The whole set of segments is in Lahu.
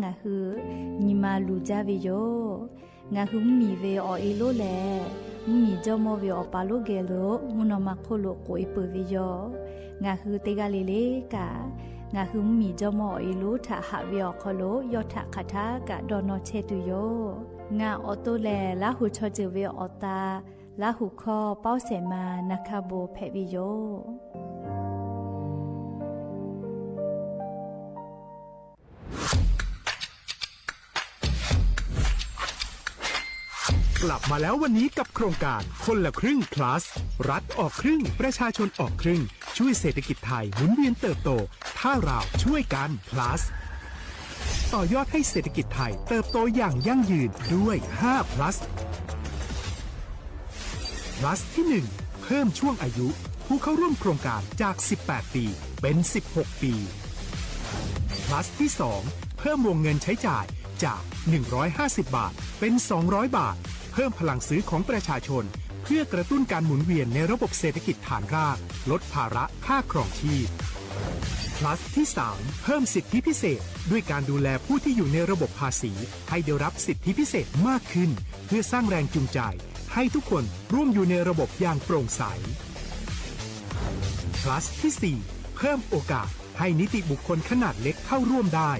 ngaˬ hui nyi ma luˬ jaˇ ve yoˬ. Ngaˬ hui mvuhˇmiˬ ve awˬ e lonˉ lehˬ, mvuhˇmiˬ jawˇmawˇ ve awˬ pa lonˉ geh lo mvuhˇ naw ma hk'oˆ lo k'oꞈ e peuˬ ve yoˬ. Ngaˬ hui teˇ g'aˇ le le kaꞈ, ngaˬ hui mvuhˇmiˬ jawˇmawˇ awˬ e lonˉ htaꞈ haꞈ ve awˬ hk'aw lo yawˇ htaꞈ hk'aˬ htaˇ kaꞈ dawˇ nawˇ chehˇ tuˬ yoˬ. Ngaˬ awˬ to lehˬ, Laˇ huˍ chaw ceuˬ ve awˬ ta, Laˇ huˍ hkawˇ Pawˇsehˍ ma na hkaˇ bon hpehꞈ ve yoˬ. กลับมาแล้ววันนี้กับโครงการคนละครึ่ง plus รัฐออกครึ่ง ประชาชนออกครึ่ง ช่วยเศรษฐกิจไทยหมุนเวียนเติบโต ถ้าเราช่วยกัน plus ต่อยอดให้เศรษฐกิจไทยเติบโตอย่างยั่งยืนด้วย ห้า plus plus ที่ หนึ่ง เพิ่มช่วงอายุผู้เข้าร่วมโครงการจาก สิบแปด ปี เป็น สิบหก ปี plus ที่ สอง เพิ่มวงเงินใช้จ่ายจาก หนึ่งร้อยห้าสิบ บาท เป็น สองร้อย บาท เพิ่มพลังซื้อของประชาชน เพื่อกระตุ้นการหมุนเวียนในระบบเศรษฐกิจฐานราก ลดภาระค่าครองชีพ plus ที่ สาม เพิ่มสิทธิพิเศษ ด้วยการดูแลผู้ที่อยู่ในระบบภาษี ให้ได้รับสิทธิพิเศษมากขึ้น เพื่อสร้างแรงจูงใจ ให้ทุกคนร่วมอยู่ในระบบอย่างโปร่งใส plus ที่ สี่ เพิ่มโอกาสให้นิติบุคคลขนาดเล็กเข้าร่วมได้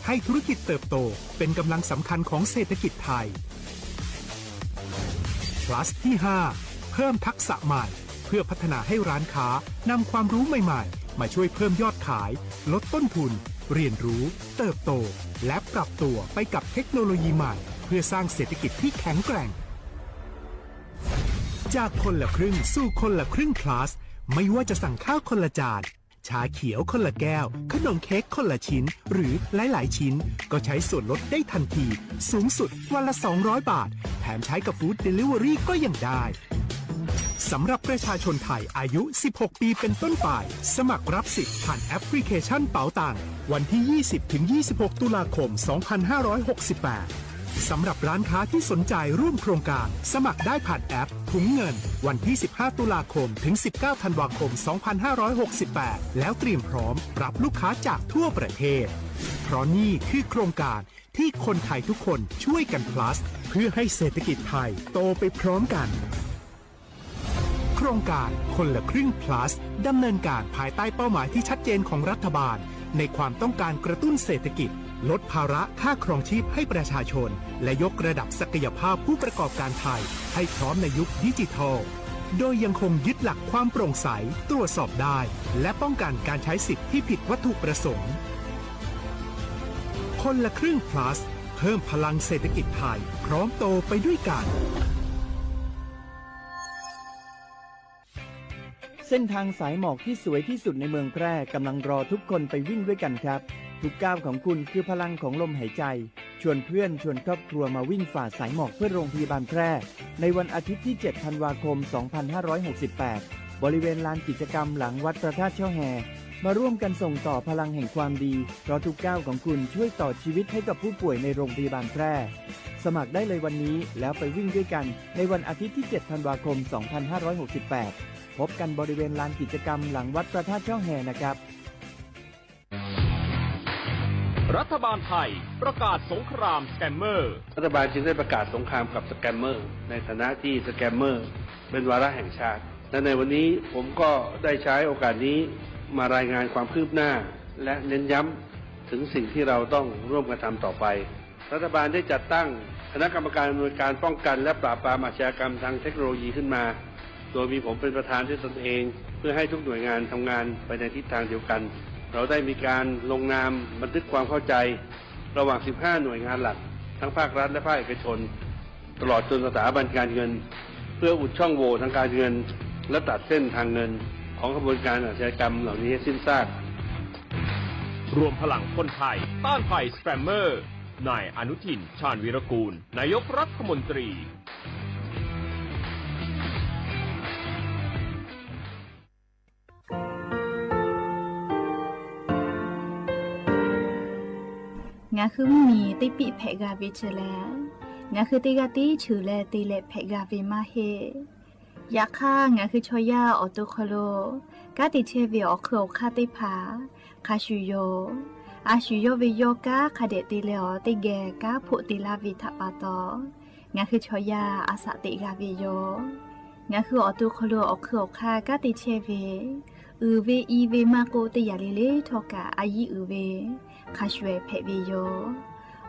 ให้ธุรกิจเติบโตเป็นกำลังสำคัญของเศรษฐกิจไทย plus ที่ ห้า เพิ่มทักษะใหม่ เพื่อพัฒนาให้ร้านค้านำความรู้ใหม่ๆ มาช่วยเพิ่มยอดขาย ลดต้นทุน เรียนรู้ เติบโต และปรับตัวไปกับเทคโนโลยีใหม่ เพื่อสร้างเศรษฐกิจที่แข็งแกร่ง จากคนละครึ่งสู่คนละครึ่ง plus ไม่ว่าจะสั่งข้าวคนละจาน ชาเขียวคนละแก้ว ขนมเค้กคนละชิ้น หรือหลายๆ ชิ้น ก็ใช้ส่วนลดได้ทันที สูงสุดวันละ สองร้อย บาท แถมใช้กับ Food Delivery ก็ยังได้ สำหรับประชาชนไทยอายุ สิบหก ปีเป็นต้นไป สมัครรับสิทธิ์ผ่านแอปพลิเคชันเป๋าตัง วันที่ ยี่สิบ ถึง ยี่สิบหก ตุลาคม สองพันห้าร้อยหกสิบแปด สำหรับร้านค้าที่สนใจร่วมโครงการ สมัครได้ผ่านแอปถุงเงิน วันที่ สิบห้า ตุลาคม ถึง สิบเก้า ธันวาคม สองพันห้าร้อยหกสิบแปด แล้วเตรียมพร้อมรับลูกค้าจากทั่วประเทศ เพราะนี่คือโครงการที่คนไทยทุกคนช่วยกัน plus เพื่อให้เศรษฐกิจไทยโตไปพร้อมกัน โครงการคนละครึ่ง plus ดำเนินการภายใต้เป้าหมายที่ชัดเจนของรัฐบาล ในความต้องการกระตุ้นเศรษฐกิจ ลดภาระค่าครองชีพให้ประชาชน และยกระดับศักยภาพผู้ประกอบการไทย ให้พร้อมในยุคดิจิทัล โดยยังคงยึดหลักความโปร่งใส ตรวจสอบได้ และป้องกันการใช้สิทธิ์ที่ผิดวัตถุประสงค์ คนละครึ่ง plus เพิ่มพลังเศรษฐกิจไทย พร้อมโตไปด้วยกัน เส้นทางสายหมอกที่สวยที่สุดในเมืองแพร่กำลังรอทุกคนไปวิ่งด้วยกันครับ ทุกก้าวของคุณคือพลังของลมหายใจ ชวนเพื่อนชวนครอบครัวมาวิ่งฝ่าสายหมอกเพื่อโรงพยาบาลแพร่ ในวันอาทิตย์ที่ เจ็ด ธันวาคม สองพันห้าร้อยหกสิบแปด บริเวณลานกิจกรรมหลังวัดพระธาตุช่อแฮ มาร่วมกันส่งต่อพลังแห่งความดี เพราะทุกก้าวของคุณช่วยต่อชีวิตให้กับผู้ป่วยในโรงพยาบาลแพร่ สมัครได้เลยวันนี้แล้วไปวิ่งด้วยกัน ในวันอาทิตย์ที่ เจ็ด ธันวาคม สองพันห้าร้อยหกสิบแปด พบกันบริเวณลานกิจกรรมหลังวัดพระธาตุช่อแฮนะครับ รัฐบาลไทยประกาศสงครามสแกมเมอร์ รัฐบาลจึงได้ประกาศสงครามกับสแกมเมอร์ ในฐานะที่สแกมเมอร์เป็นวาระแห่งชาติ และในวันนี้ผมก็ได้ใช้โอกาสนี้มารายงานความคืบหน้า และเน้นย้ำถึงสิ่งที่เราต้องร่วมกันทำต่อไป รัฐบาลได้จัดตั้งคณะกรรมการอำนวยการป้องกันและปราบปรามอาชญากรรมทางเทคโนโลยีขึ้นมา โดยมีผมเป็นประธานด้วยตนเอง เพื่อให้ทุกหน่วยงานทำงานไปในทิศทางเดียวกัน เราได้มีการลงนามบันทึกความเข้าใจ ระหว่าง สิบห้า หน่วยงานหลัก ทั้งภาครัฐและภาคเอกชน ตลอดจนสถาบันการเงิน เพื่ออุดช่องโหว่ทางการเงิน และตัดเส้นทางเงิน ของขบวนการอาชญากรรมเหล่านี้ให้สิ้นซาก รวมพลังคนไทยต้านภัยสแกมเมอร์ นายอนุทิน ชาญวีรกูล นายกรัฐมนตรี Ngaˬ hui mvuhˇmiˬ teˇ piˆ hpehꞈ g'a ve chi lehˬ, ngaˬ hui teˇ g'aˇ tiˉ cheuˬ leh te leh hpehꞈ g'a ve maˇ heˆ. Yaꞈ hk'aˇ, ngaˬ hui chaw yaˇ awˬ to hk'aw lo kanˉ te chehˇ ve awˬ hk'eun awˬ hk'aˇ teˇ hpaˍ hk'a shuˍ yoˬ. A shu yawˇ ve yawˇ kanˉ hk'a dehꞈ te leh awˬ teˇ geh kanˉ hpoˆ te laˇ ve htaꞈ pa taw, ngaˬ hui chaw yaˇ a shaꞈ teꞈ g'a ve yoˬ. Ngaˬ hui awˬ to hk'aw lo awˬ hk'ui awˬ hk'aˇ kanˉ te chehˇ ve, uiˍ ve i ve maˇ k'oˆ, teˇ yanˇ le le htawˇ kaꞈ a yiˉ uiˍ ve hk'a shuˍ ehˍ hpehꞈ ve yoˬ.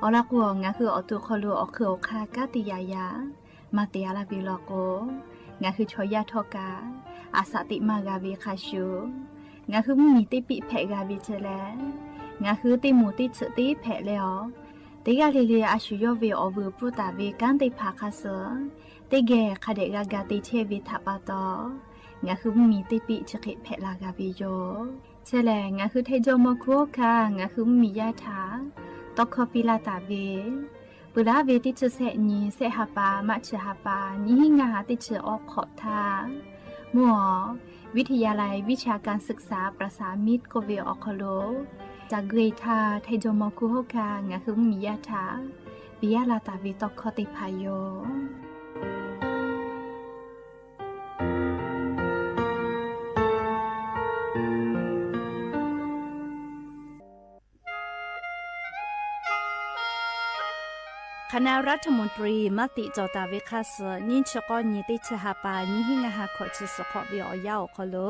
Awˬ lawn k'o, ngaˬ hui awˬ to hk'aw lo awˬ hk'ui awˬ hk'aˇ kanˉ te yaꞈ yaꞈ maˇ te a laˇ ve law k'o, ngaˬ hui chaw yaˇ htawˇ kaꞈ a shaꞈ teꞈ maˇ g'a ve hk'a shuˍ, ngaˬ hui mvuhˇmiˬ teˇ piˆ hpehꞈ g'a ve chi lehˬ, ngaˬ hui teˇ moˍ teˇ tsuhꞈ teˇ hpehꞈ leh awˬ, teˇ g'aˇ le le a shu yawˇ ve awˬ vuiˬ pfuhˇ taˍ ve kanˉ teˇ hpaˍ hk'a suh teˇ geh hk'a dehꞈ g'a ga te chehˇ ve htaꞈ pa taw, ngaˬ hui mvuhˇmiˬ teˇ piˆ chi hk'e hpehꞈ la g'a ve yoˬ. Chi lehˬ, ngaˬ hui Htaiˇ jawˇmawˇ hkunˉ hawˉ hkanˇ ngaˬ hui mvuhˇmiˬ yaˇ htaꞈ tawˇ hkawˇ piˇ laˇ taˍ ve, peuˬ laˉ ve teˇ chi sehˆ nyi, sehˆ ha pa, March ha pa, nyiˇ hinˉ ngaˇ ha teˇ chi awˬ hk'awꞈ htaˇ, mvuhˇ awˬ วิทยาลัยวิชาการศึกษาประสามิตร k'oˆ ve awˬ hk'aw lo, ca gui htaˇ Htaiˇ jawˇmawˇ hkunˉ hawˉ hkanˇ ngaˬ hui mvuhˇmiˬ yaˇ htaꞈ piˇ laˇ taˍ ve tawˇ hkawˇ teˇ hpaˍ yoˬ. คณะรัฐมนตรี maˇ tiꞈ cawˬ taˍ ve hk'a suh, nyiˇ chi k'awˇ nyi teˇ chi ha pa nyiˇ hinˉ ngaˇ ha hkawꞈ chi suhˍ hk'awꞈ ve awˬ yanˇ awˬ hk'aw lo,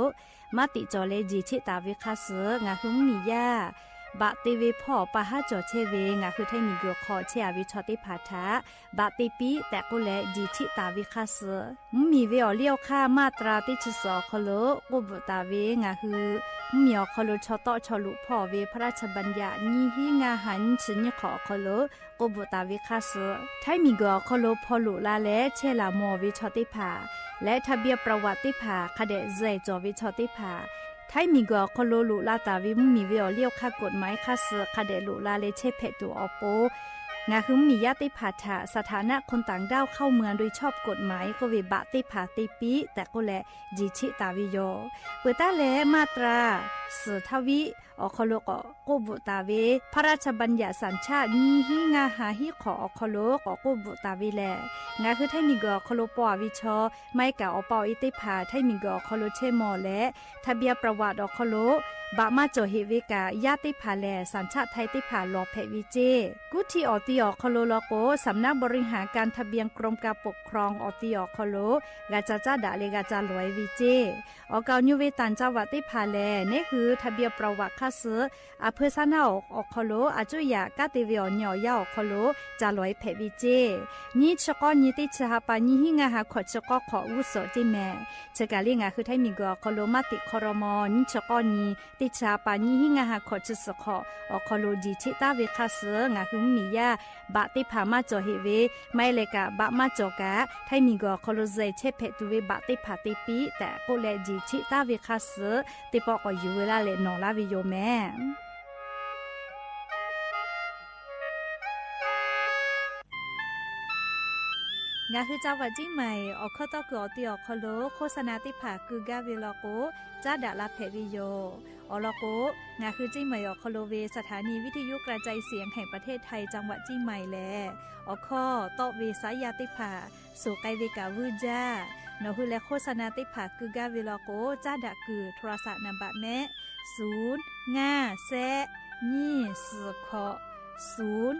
maˇ tiꞈ cawˬ leh jeˬ cheˆ taˍ ve hk'a suh, ngaˬ hui mvuhˇmiˬ yaˇ baꞈ te ve hpawˇ awˬ pa haˉ cawˬ chehˇ ve ngaˬ hui Htaiˇ miˬguiˬ hk'aw chehˇ a ve chaw teˇ hpaˍ htaꞈ baꞈ te piˇ tehꞈ k'oˆ leh jeˬ cheˆ taˍ ve hk'a suh, mvuhˇmiˬ ve awˬ liˇ awˬ hk'aˇ maˇ tra teˇ chi suhˍ awˬ hk'aw lo k'oˆ bvuhꞈ taˍ ve ngaˬ hui mvuhˇmiˬ awˬ hk'aw lo chaw tawˆ chaw loꞈ hpawˇ ve พระราชบัญญัติ nyiˇ hinˉ ngaˇ ha nyiˇ chi nyiˇ hk'awꞈ awˬ hk'aw lo k'oˆ bvuhꞈ taˍ ve hk'a suh, Htaiˇ miˬguiˬ awˬ hk'aw lo hpaw loꞈ la leh chehˇ laˬ mawˬ ve chaw teˇ hpaˍ leh ทะเบียนประวัติ teˇ hpaˍ hk'a dehꞈ zuhꞈ cawˬ ve chaw teˇ hpaˍ, Htaiˇ miˬguiˬ awˬ hk'aw lo loꞈ la taˍ ve mvuhˇmiˬ ve awˬ liˇ awˬ hk'aˇ กฎหมาย hk'a suh hk'a dehꞈ loꞈ la leh chehˇ hpehꞈ tuˬ awˬ pon, ngaˬ hui mvuhˇmiˬ yaˇ teˇ hpaˍ htaꞈ สถานะคนต่างด้าวเข้าเมืองโดยชอบกฎหมาย k'oˆ ve baꞈ teˇ hpaˍ te piˇ tehꞈ k'oˆ leh jeˬ cheˆ taˍ ve yoˬ. Peuˬ taˉ leh maˇ tra suhˍ htaˇ viˉ awˬ hk'aw lo k'awꞈ k'oˆ bvuhꞈ taˍ ve พระราชบัญญัติสัญชาติ nyiˇ hinˉ ngaˇ ha hiˉ hk'awꞈ awˬ hk'aw lo k'awꞈ k'oˆ bvuhꞈ taˍ ve lehˬ, ngaˬ hui Htaiˇ miˬguiˬ awˬ hk'aw lo paw a ve chaw maˇ heˆ kaꞈ awˬ pa awˬ e teˇ hpaˍ Htaiˇ miˬguiˬ awˬ hk'aw lo chehˇ mawˬ leh ทะเบียนประวัติ awˬ hk'aw lo baꞈ maˇ cawˬ heꞈ ve kaꞈ, yaˇ teˇ hpaˍ lehˬ สัญชาติไทย teˇ hpaˍ lawˬ hpehꞈ ve ceˇ. Kuˇ htiˇ awˬ ti awˬ hk'aw lo law k'o, สำนักบริหารการทะเบียน กรมการปกครอง awˬ ti awˬ hk'aw lo g'a ca caˉ daꞈ leh g'a ca lawˬ e ve ceˇ. Awˬ kaˍ awˬ nyi ve ต่างจังหวัด teˇ hpaˍ lehˬ, neˉ hui ทะเบียนประวัติ hk'a suh a hpeu saˉ naˉ awˬ hk'aw lo a cuˇ yaꞈ kanˉ te ve awˬ nyi awˬ yanˇ awˬ hk'aw lo ca lawˬ e hpehꞈ ve ceˇ. Nyiˇ chi k'awˇ nyi teˇ chi ha pa nyiˇ hinˉ ngaˇ ha hkawꞈ chi k'awˇ hk'awꞈ g'uˇ suhˍ ceˇ mehˍ. Chi kaˬ le ngaˬ hui Htaiˇ miˬguiˬ awˬ hk'aw lo maˇ tiꞈ hk'aw raw maw, nyiˇ chi k'awˇ nyi teˇ chi ha pa nyiˇ hinˉ ngaˇ ha hkawꞈ chi suhˍ hk'awꞈ awˬ hk'aw lo jeˬ cheˆ taˍ ve hk'a suh ngaˬ hui mvuhˇmiˬ yaˇ baꞈ teˇ hpaˍ maˇ cawˬ heꞈ ve, maˇ heˆ leh kaꞈ baꞈ maˇ cawˬ kaꞈ Htaiˇ miˬguiˬ awˬ hk'aw lo zuhꞈ chehˇ hpehꞈ tuˬ ve baꞈ teˇ hpaˍ te piˇ tehꞈ k'oˆ leh jeˬ cheˆ taˍ ve hk'a suh teˇ pawˆ k'awꞈ yuˬ veu laˇ leh nawˬ laˇ ve yoˬ mehˍ. Ngaˬ hui จังหวัดเชียงใหม่ awˬ hkawˇ tawˇ kuiˬ awˬ ti awˬ hk'aw lo โฆษณา teˇ hpaˍ keu gaˇ ve law k'o, caˉ daꞈ la hpehꞈ ve yoˬ. Awˬ lawn k'o, ngaˬ hui เชียงใหม่ awˬ hk'aw lo ve สถานีวิทยุกระจายเสียงแห่งประเทศไทย จังหวัดเชียงใหม่ lehˬ, awˬ hkawˇ tawˆ ve saˉ yaˇ teˇ hpaˍ suhˍ k'ai ve kaꞈ vuiˇ jaˇ. Nawˬ hui leh โฆษณา teˇ hpaˍ keu gaˇ ve law k'o, caˉ daꞈ kuiˬ โทรศัพท์ นามบัตร mehˆ, ศูนย์ ngaˇ แซะ nyiˇ suhˍ hkawꞈ, ศูนย์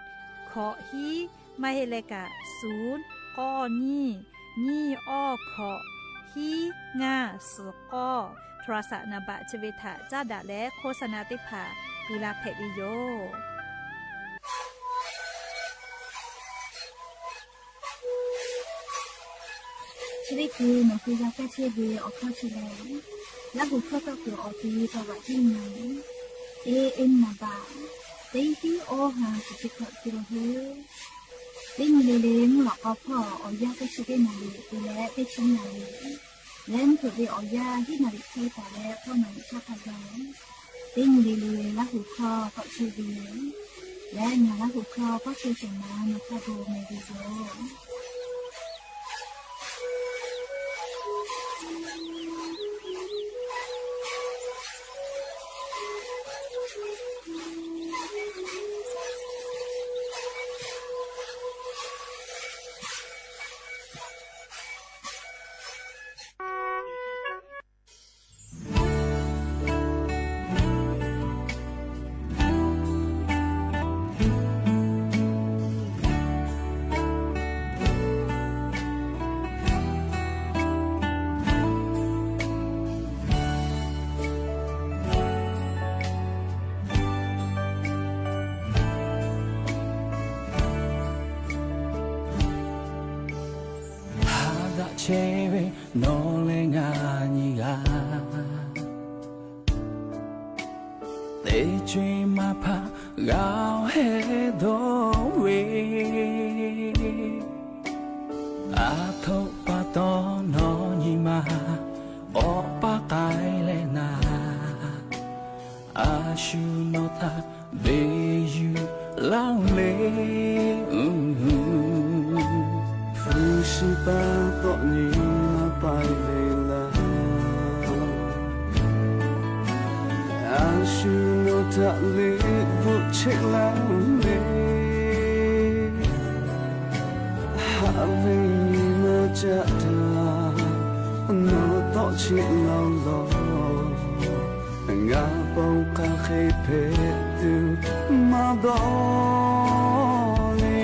hkawꞈ hiˉ, maˇ heˆ leh kaꞈ ศูนย์ k'awˇ nyiˇ, nyiˇ awˇ hkawꞈ, hiˉ ngaˇ suhˍ k'awˇ, โทรศัพท์ นามบัตร chi ve htaꞈ caˉ daꞈ leh โฆษณา teˇ hpaˍ keu la hpehꞈ ve yoˬ. Chi teˇ hkui nawˬ hui g'a kaˇ chehˇ ve awˬ hkawˇ chi lehˬ, Laˇ huˍ hkawˇ tawˆ kuiˬ awˬ ti จังหวัดเชียงใหม่ A M นามบัตร teˇ hiˉ awˇ ha chi chi hkawꞈ te la hui. Teˇ nyi le le mvuhˇ lawꞈ k'aw hpawˇ awˬ yanˇ teˇ chi teˇ naˍ riˍ te leh teˇ chi naˍ riˍ, leh mvuhˇ hpeuꞈ ve awˬ yanˇ hiˉ naˍ riˍ hk'e taˍ leh k'awˇ naˍ riˍ chaˇ hk'a gaˬ, teˇ nyi le le Laˇ huˍ hkawˇ tawˆ chehˇ ve yoˬ. Leh ngaˬ Laˇ huˍ hkawˇ k'awˇ chehˇ shehˍ ma nawˬ hk'a gu meh ve yoˬ. chehˇ ve nawˬ leh ngaˬ nyi g'a. Teˇ co-e maˇ hpaˇ g'a hehˉ dawˇ ve, aˬ htoꞈ pa taw nawˬ nyi ma k'awꞈ paˇ k'ai leh naˍ, a shu nawˬ htaꞈ beˬ yuˬ laˇ le. Hpu shi pa taw nyi ma paiˍ ve laˇ, a shu nawˬ htaꞈ liꞈ bvuhꞈ cheˆ laˇ le. Haꞈ ve nyi ma caꞈ htaˇ, nawˬ tawˆ cheˆ laˇ-oˬ law. Ngaˬ ponˬ hk'aˬ hk'e hpehꞈ tuˬ maˇ dawˇ le.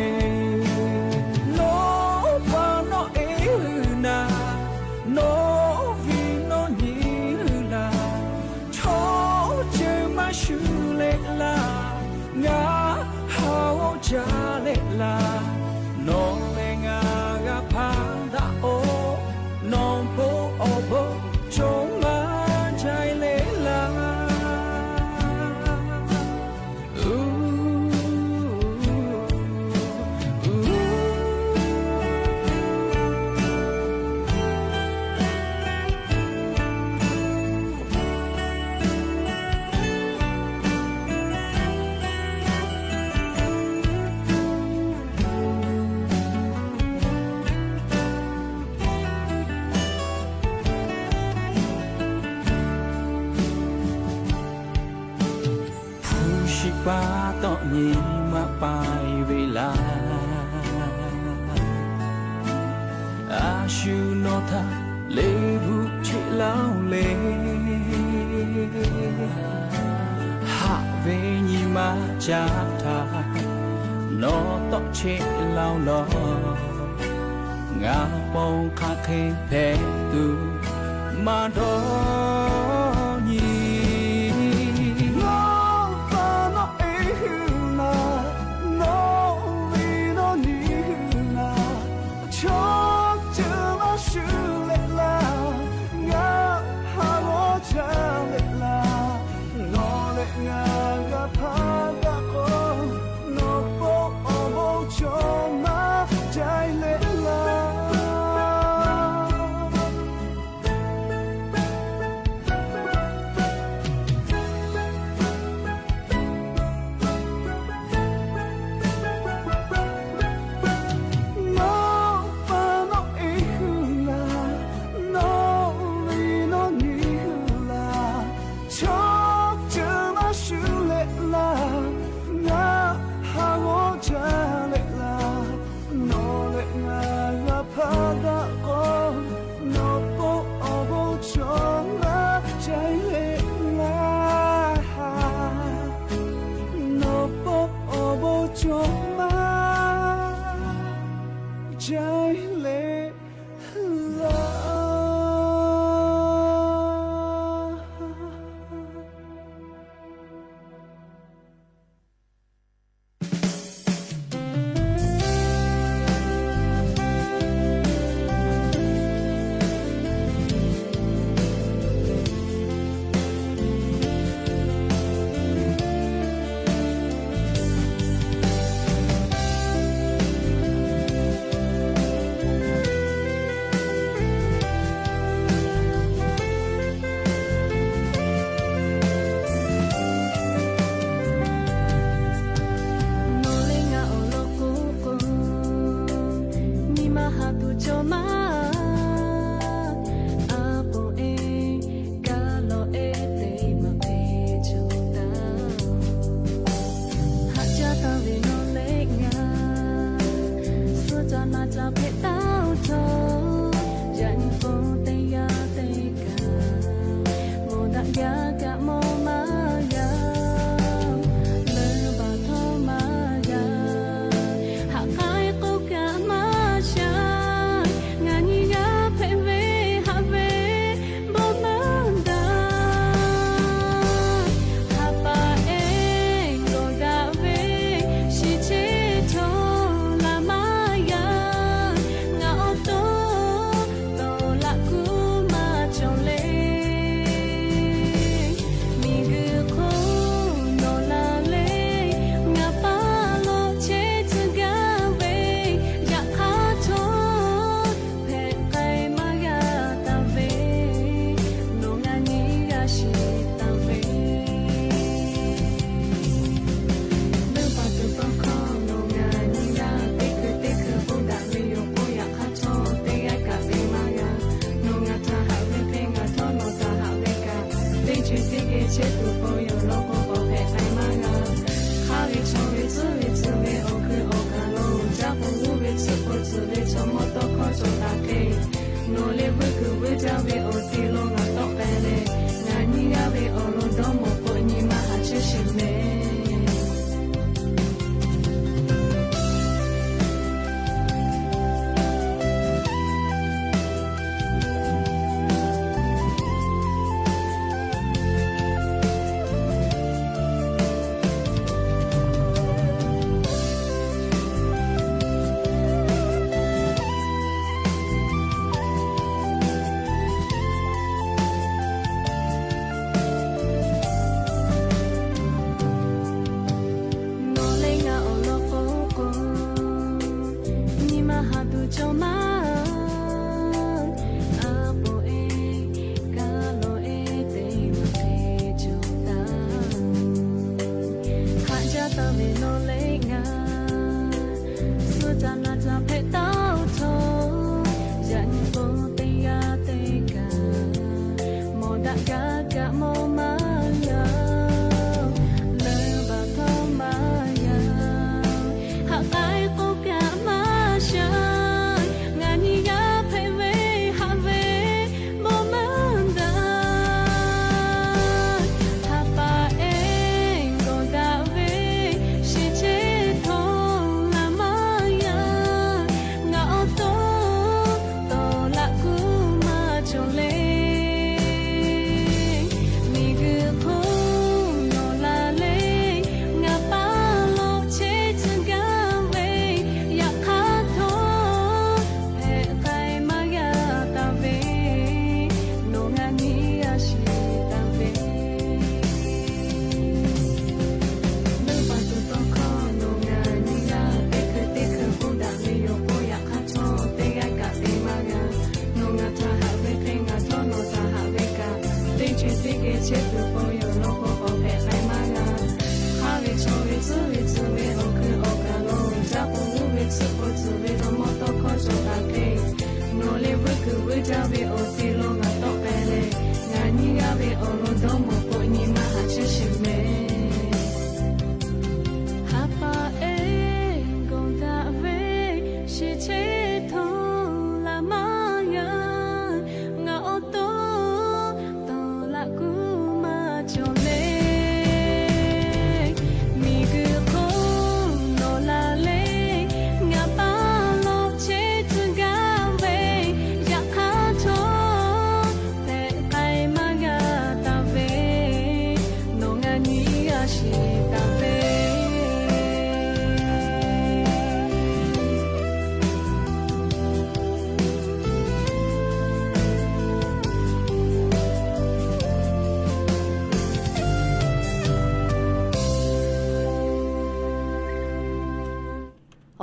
Nawˬ pa nawˬ e hui naˍ, nawˬ viˉ nawˬ nyi hui laˬ, chaw ceuˬ maˇ shu leh laˇ, ngaˬ ha g'awˇ jaˇ leh laˇ, nawˬ leh ngaˬ g'a hpaˇ daꞈ-oˬ, nawˬ bon awˬ bon cawˬ maˇ jaiˇ leh laˇ. Hpu shi pa taw nyi ma paiˍ ve laˇ, a shu nawˬ htaꞈ liꞈ bvuhꞈ cheˆ laˇ-oˬ le. Haꞈ ve nyi ma caꞈ htaˇ, nawˬ tawˆ cheˆ laˇ-oˬ law. Ngaˬ ponˬ hk'aˬ hk'e hpehꞈ tuˬ maˇ dawˇ nyi. Nawˬ pa nawˬ e hui naˍ, nawˬ viˉ nawˬ nyi hui naˍ, chaw ceuˬ maˇ shu leh laˇ, ngaˬ ha g'awˇ jaˇ leh laˇ, nawˬ leh ngaˬ g'a hpaˇ daꞈ k'o, nawˬ bon awˬ bon cawˬ maˇ jaiˇ leh laˇ. Nawˬ pa nawˬ e hui laˬ, nawˬ viˉ nawˬ nyi hui laˬ, chaw ceuˬ maˇ shu leh laˇ, ngaˬ ha g'awˇ jaˇ leh laˇ, nawˬ leh ngaˬ g'a hpaˇ daꞈ k'o, nawˬ bon awˬ bon cawˬ maˇ jaiˇ leh laˇ. Nawˬ bon awˬ bon cawˬ maˇ jaiˇ leh laˇ. Nawˬ leh ngaˬ awˬ lawn k'oˆ k'o, nyi ma haꞈ tuˬ cawˬ maˇ, a ponˬ e kaˇ lawˬ e te maˇ te cawˬ taˍ. Haꞈ caˇ taˍ ve nawˬ leh ngaˬ, suh caꞈ naˍ caꞈ hpehꞈ taˍ-oˬ htawˇ, yaꞈ nyi k'o teˇ yanˇ teˇ kaꞈ, mawˬ daꞈ jaˇ kaꞈ mawˬ maˇ g'a, leuˉ baˬ htawˇ maˇ g'a. Haꞈ k'ai k'oˆ kaꞈ maˇ sha, ngaˬ nyi g'aˇ hpehꞈ ve haꞈ ve bon maˇ daꞈ. Haˍ paˍ ehˉ gawˬ daꞈ ve, shiˍ cheˇ chaw laˬ maˇ g'a. Ngaˬ awˬ to Chaw maˇ a k'oꞈ e, kaˇ lawˬ e teˇ maˬ hk'e cawˬ taˍ. Haꞈ jaˇ taˍ ve nawˬ leh ngaˬ, suh caꞈ naˍ caꞈ hpehꞈ taˉ htawˇ, yaꞈ nyi k'o teˇ g'aˇ teˇ kaꞈ mawˬ daꞈ gaˇ kaꞈ mawˬ maˇ g'a. Leuˉ baˬ htawˇ maˇ g'a, haꞈ k'ai k'oˆ kaꞈ maˇ shaˍ. Ngaˬ nyi g'aˇ hpehꞈ ve haꞈ ve bon maˇ daꞈ. Haˍ paˍ ehˉ gawˬ daꞈ ve, shiˍ chehˇ htawˇ laꞈ maˇ g'a. Ngaˬ awˬ to tawˍ laꞈ kuˇ maˇ cawˬ le. Miˬguiˬ hk'oˆ nawˬ la le, ngaˬ paˇ lawˬ chehˇ tcuh gaˇ ve, yaꞈ hk'aˇ htawˇ hpehꞈ k'ai maˇ g'a taˍ ve, nawˬ ngaˬ nyi g'a shiˍ taˍ ve. Leuˉ baˬ tuˬ tawˇ hkawˇ nawˬ ngaˬ nyi g'aˇ teˇ hkui teˇ hkui k'oˆ daꞈ ve yoˬ k'o, yaꞈ hk'aˇ htawˇ teˇ g'aˇ kaꞈ te maˇ g'a. Nawˬ ngaˬ htaꞈ haꞈ ve hk'e ngaˬ htawˇ nawˬ htaꞈ haꞈ ve kaꞈ, teˇ ceuˬ teˇ geh chehˇ tuˬ k'o, yawˬ lawn k'o k'awꞈ hpehꞈ k'ai maˇ g'a. Hk'aˇ ve chaw ve tcuhˉ ve tcuhˬ ve awˬ hkui awˬ kaˬ lo, caˇ k'o g'uˇ ve tsuhˆ k'o tcuhˬ ve dawˇ mawˇ tawˇ hkawˇ cawˬ taˍ hk'e, nawˬ leh vuiˇ kuiˬ vuiˇ jaˇ ve awˬ te lo ngaˬ tawˆ k'ai leh, ngaˬ nyi g'aˇ ve awˬ lawn dawˇ mawˬ k'o nyi ma haꞈ chehˇ sheˍ mehˍ. Haˍ paˍ ehˉ gawˬ daꞈ ve, shiˍ chehˇ htawˇ laꞈ maˇ g'a. Ngaˬ awˬ to tawˍ laꞈ kuˇ maˇ cawˬ le. Miˬguiˬ hk'oˆ nawˬ la le, ngaˬ paˇ lawˬ chehˇ tcuh gaˇ ve, yaꞈ hk'aˇ htawˇ hpehꞈ k'ai maˇ g'a taˍ ve, nawˬ ngaˬ nyi g'a shiˍ taˍ ve.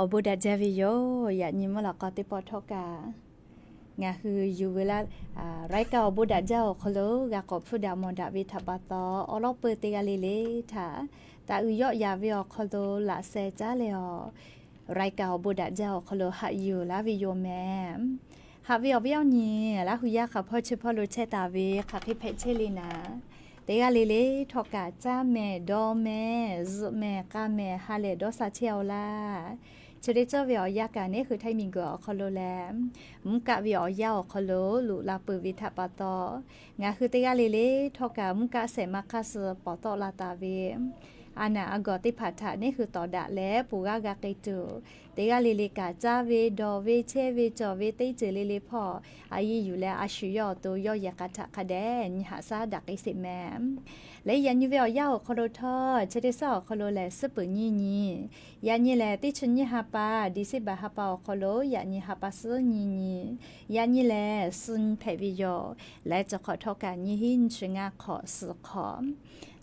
Awˬ bon daꞈ jaˇ ve yoˬ. Yaꞈ nyi mvuhˇ lawꞈ k'aw teˇ pawˆ htawˇ kaꞈ, ngaˬ hui yuˬ ve laˇ, รายการ awˬ bon daꞈ jaˇ awˬ hk'aw lo g'a k'awꞈ hpfuhˇ daꞈ mawˬ daꞈ ve htaꞈ pa taw, awˉ lawˉ peuˬ teˇ g'aˇ le le htaꞈ taˍ uiˍ yawˆ yaꞈ ve awˬ hk'aw lo laꞈ sheh caˉ leh awˬ, รายการ awˬ bon daꞈ jaˇ awˬ hk'aw lo haꞈ yuˬ laˇ ve yoˬ mehˍ. Haꞈ ve awˬ viˉ awˬ nyi, Laˇ hu yaˇ hk'aˬ hpawˇ chi hpawˇ lo chehˇ taˍ ve hk'aˬ hk'e hpehꞈ chehˇ le naˍ, teˇ g'aˇ le le htawˇ kaꞈ caˇ mehˍ, dawˇ mehˍ, zuhꞈ mehˍ, k'a mehˍ, ha lehˬ dawˇ sha chehˇ-aw laˇ. Chi teˇ cawˇ ve awˬ yanˇ kaꞈ neˉ hui Htaiˇ miˬguiˬ awˬ hk'aw lo lehˬ, mvuhˇ kaˆ ve awˬ yanˇ awˬ hk'aw lo loꞈ la peuˬ ve htaꞈ pa taw, ngaˬ hui teˇ g'aˇ le le htawˇ kaꞈ mvuhˇ kaˆ shehˍ ma hk'aˇ suh pawˍ tawˆ la taˍ ve, a naˬ a gawˬ teˇ hpaˍ htaꞈ neˉ hui tawˍ daꞈ leh ponˬ g'aˇ g'a k'ai tuˬ, teˇ g'aˇ le le kaꞈ caˇ ve, dawˬ ve, chehˇ ve, cawˬ ve teˇ ceuˬ le le hpawˇ a yiˇ yuˬ leh a shu yawˇ awˬ to yawˇ yehˬ k'a htaꞈ hk'a dehꞈ nyi haꞈ shaˉ daꞈ k'ai sheˍ mehˍ. Leh yaꞈ nyi ve awˬ yanˇ awˬ hk'aw lo htawˇ, chi teˇ shaˉ awˬ hk'aw lo lehˬ, suhˉ peuˬ nyiˇ nyi, yaꞈ nyi lehˬ teˇ chi nyiˇ ha pa, December ha pa awˬ hk'aw lo yaꞈ nyi ha pa suhˉ nyiˇ nyi, yaꞈ nyi lehˬ suh nyi hpehꞈ ve yoˬ. Leh chi hk'awꞈ htawˇ kaꞈ nyiˇ hinˉ nyiˇ chi ngaˇ hk'awꞈ suh hk'awꞈ.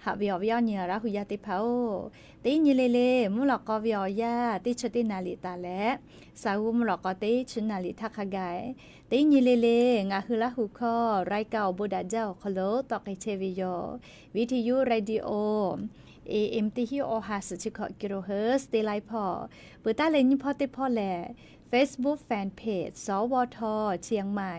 Haꞈ ve awˬ viˉ awˬ nyi Laˇ hu yaˇ teˇ hpaˍ-oˬ, teˇ nyi le le mvuhˇ lawꞈ k'aw ve awˬ yanˇ teˇ chi teˇ naˍ liꞈ taˍ leh, saˍ g'uˇ mvuhˇ lawꞈ k'aw teˇ chi naˍ liꞈ htaˇ hk'a gaˬ, teˇ nyi le le ngaˬ hui Laˇ hu hkawˇ รายการ awˬ bon daꞈ jaˇ awˬ hk'aw lo tawˆ k'ai chehˇ ve yoˬ. Viˇ hteˇ yuˇ radio, A M teˇ hinˉ awˬ ha suhˍ chi hkawꞈ kilohertz teˇ laiˉ hpawˇ, peuˬ taˉ leh nyiˇ hpawˇ teˇ hpawˇ lehˬ, Facebook fan page สวท เชียงใหม่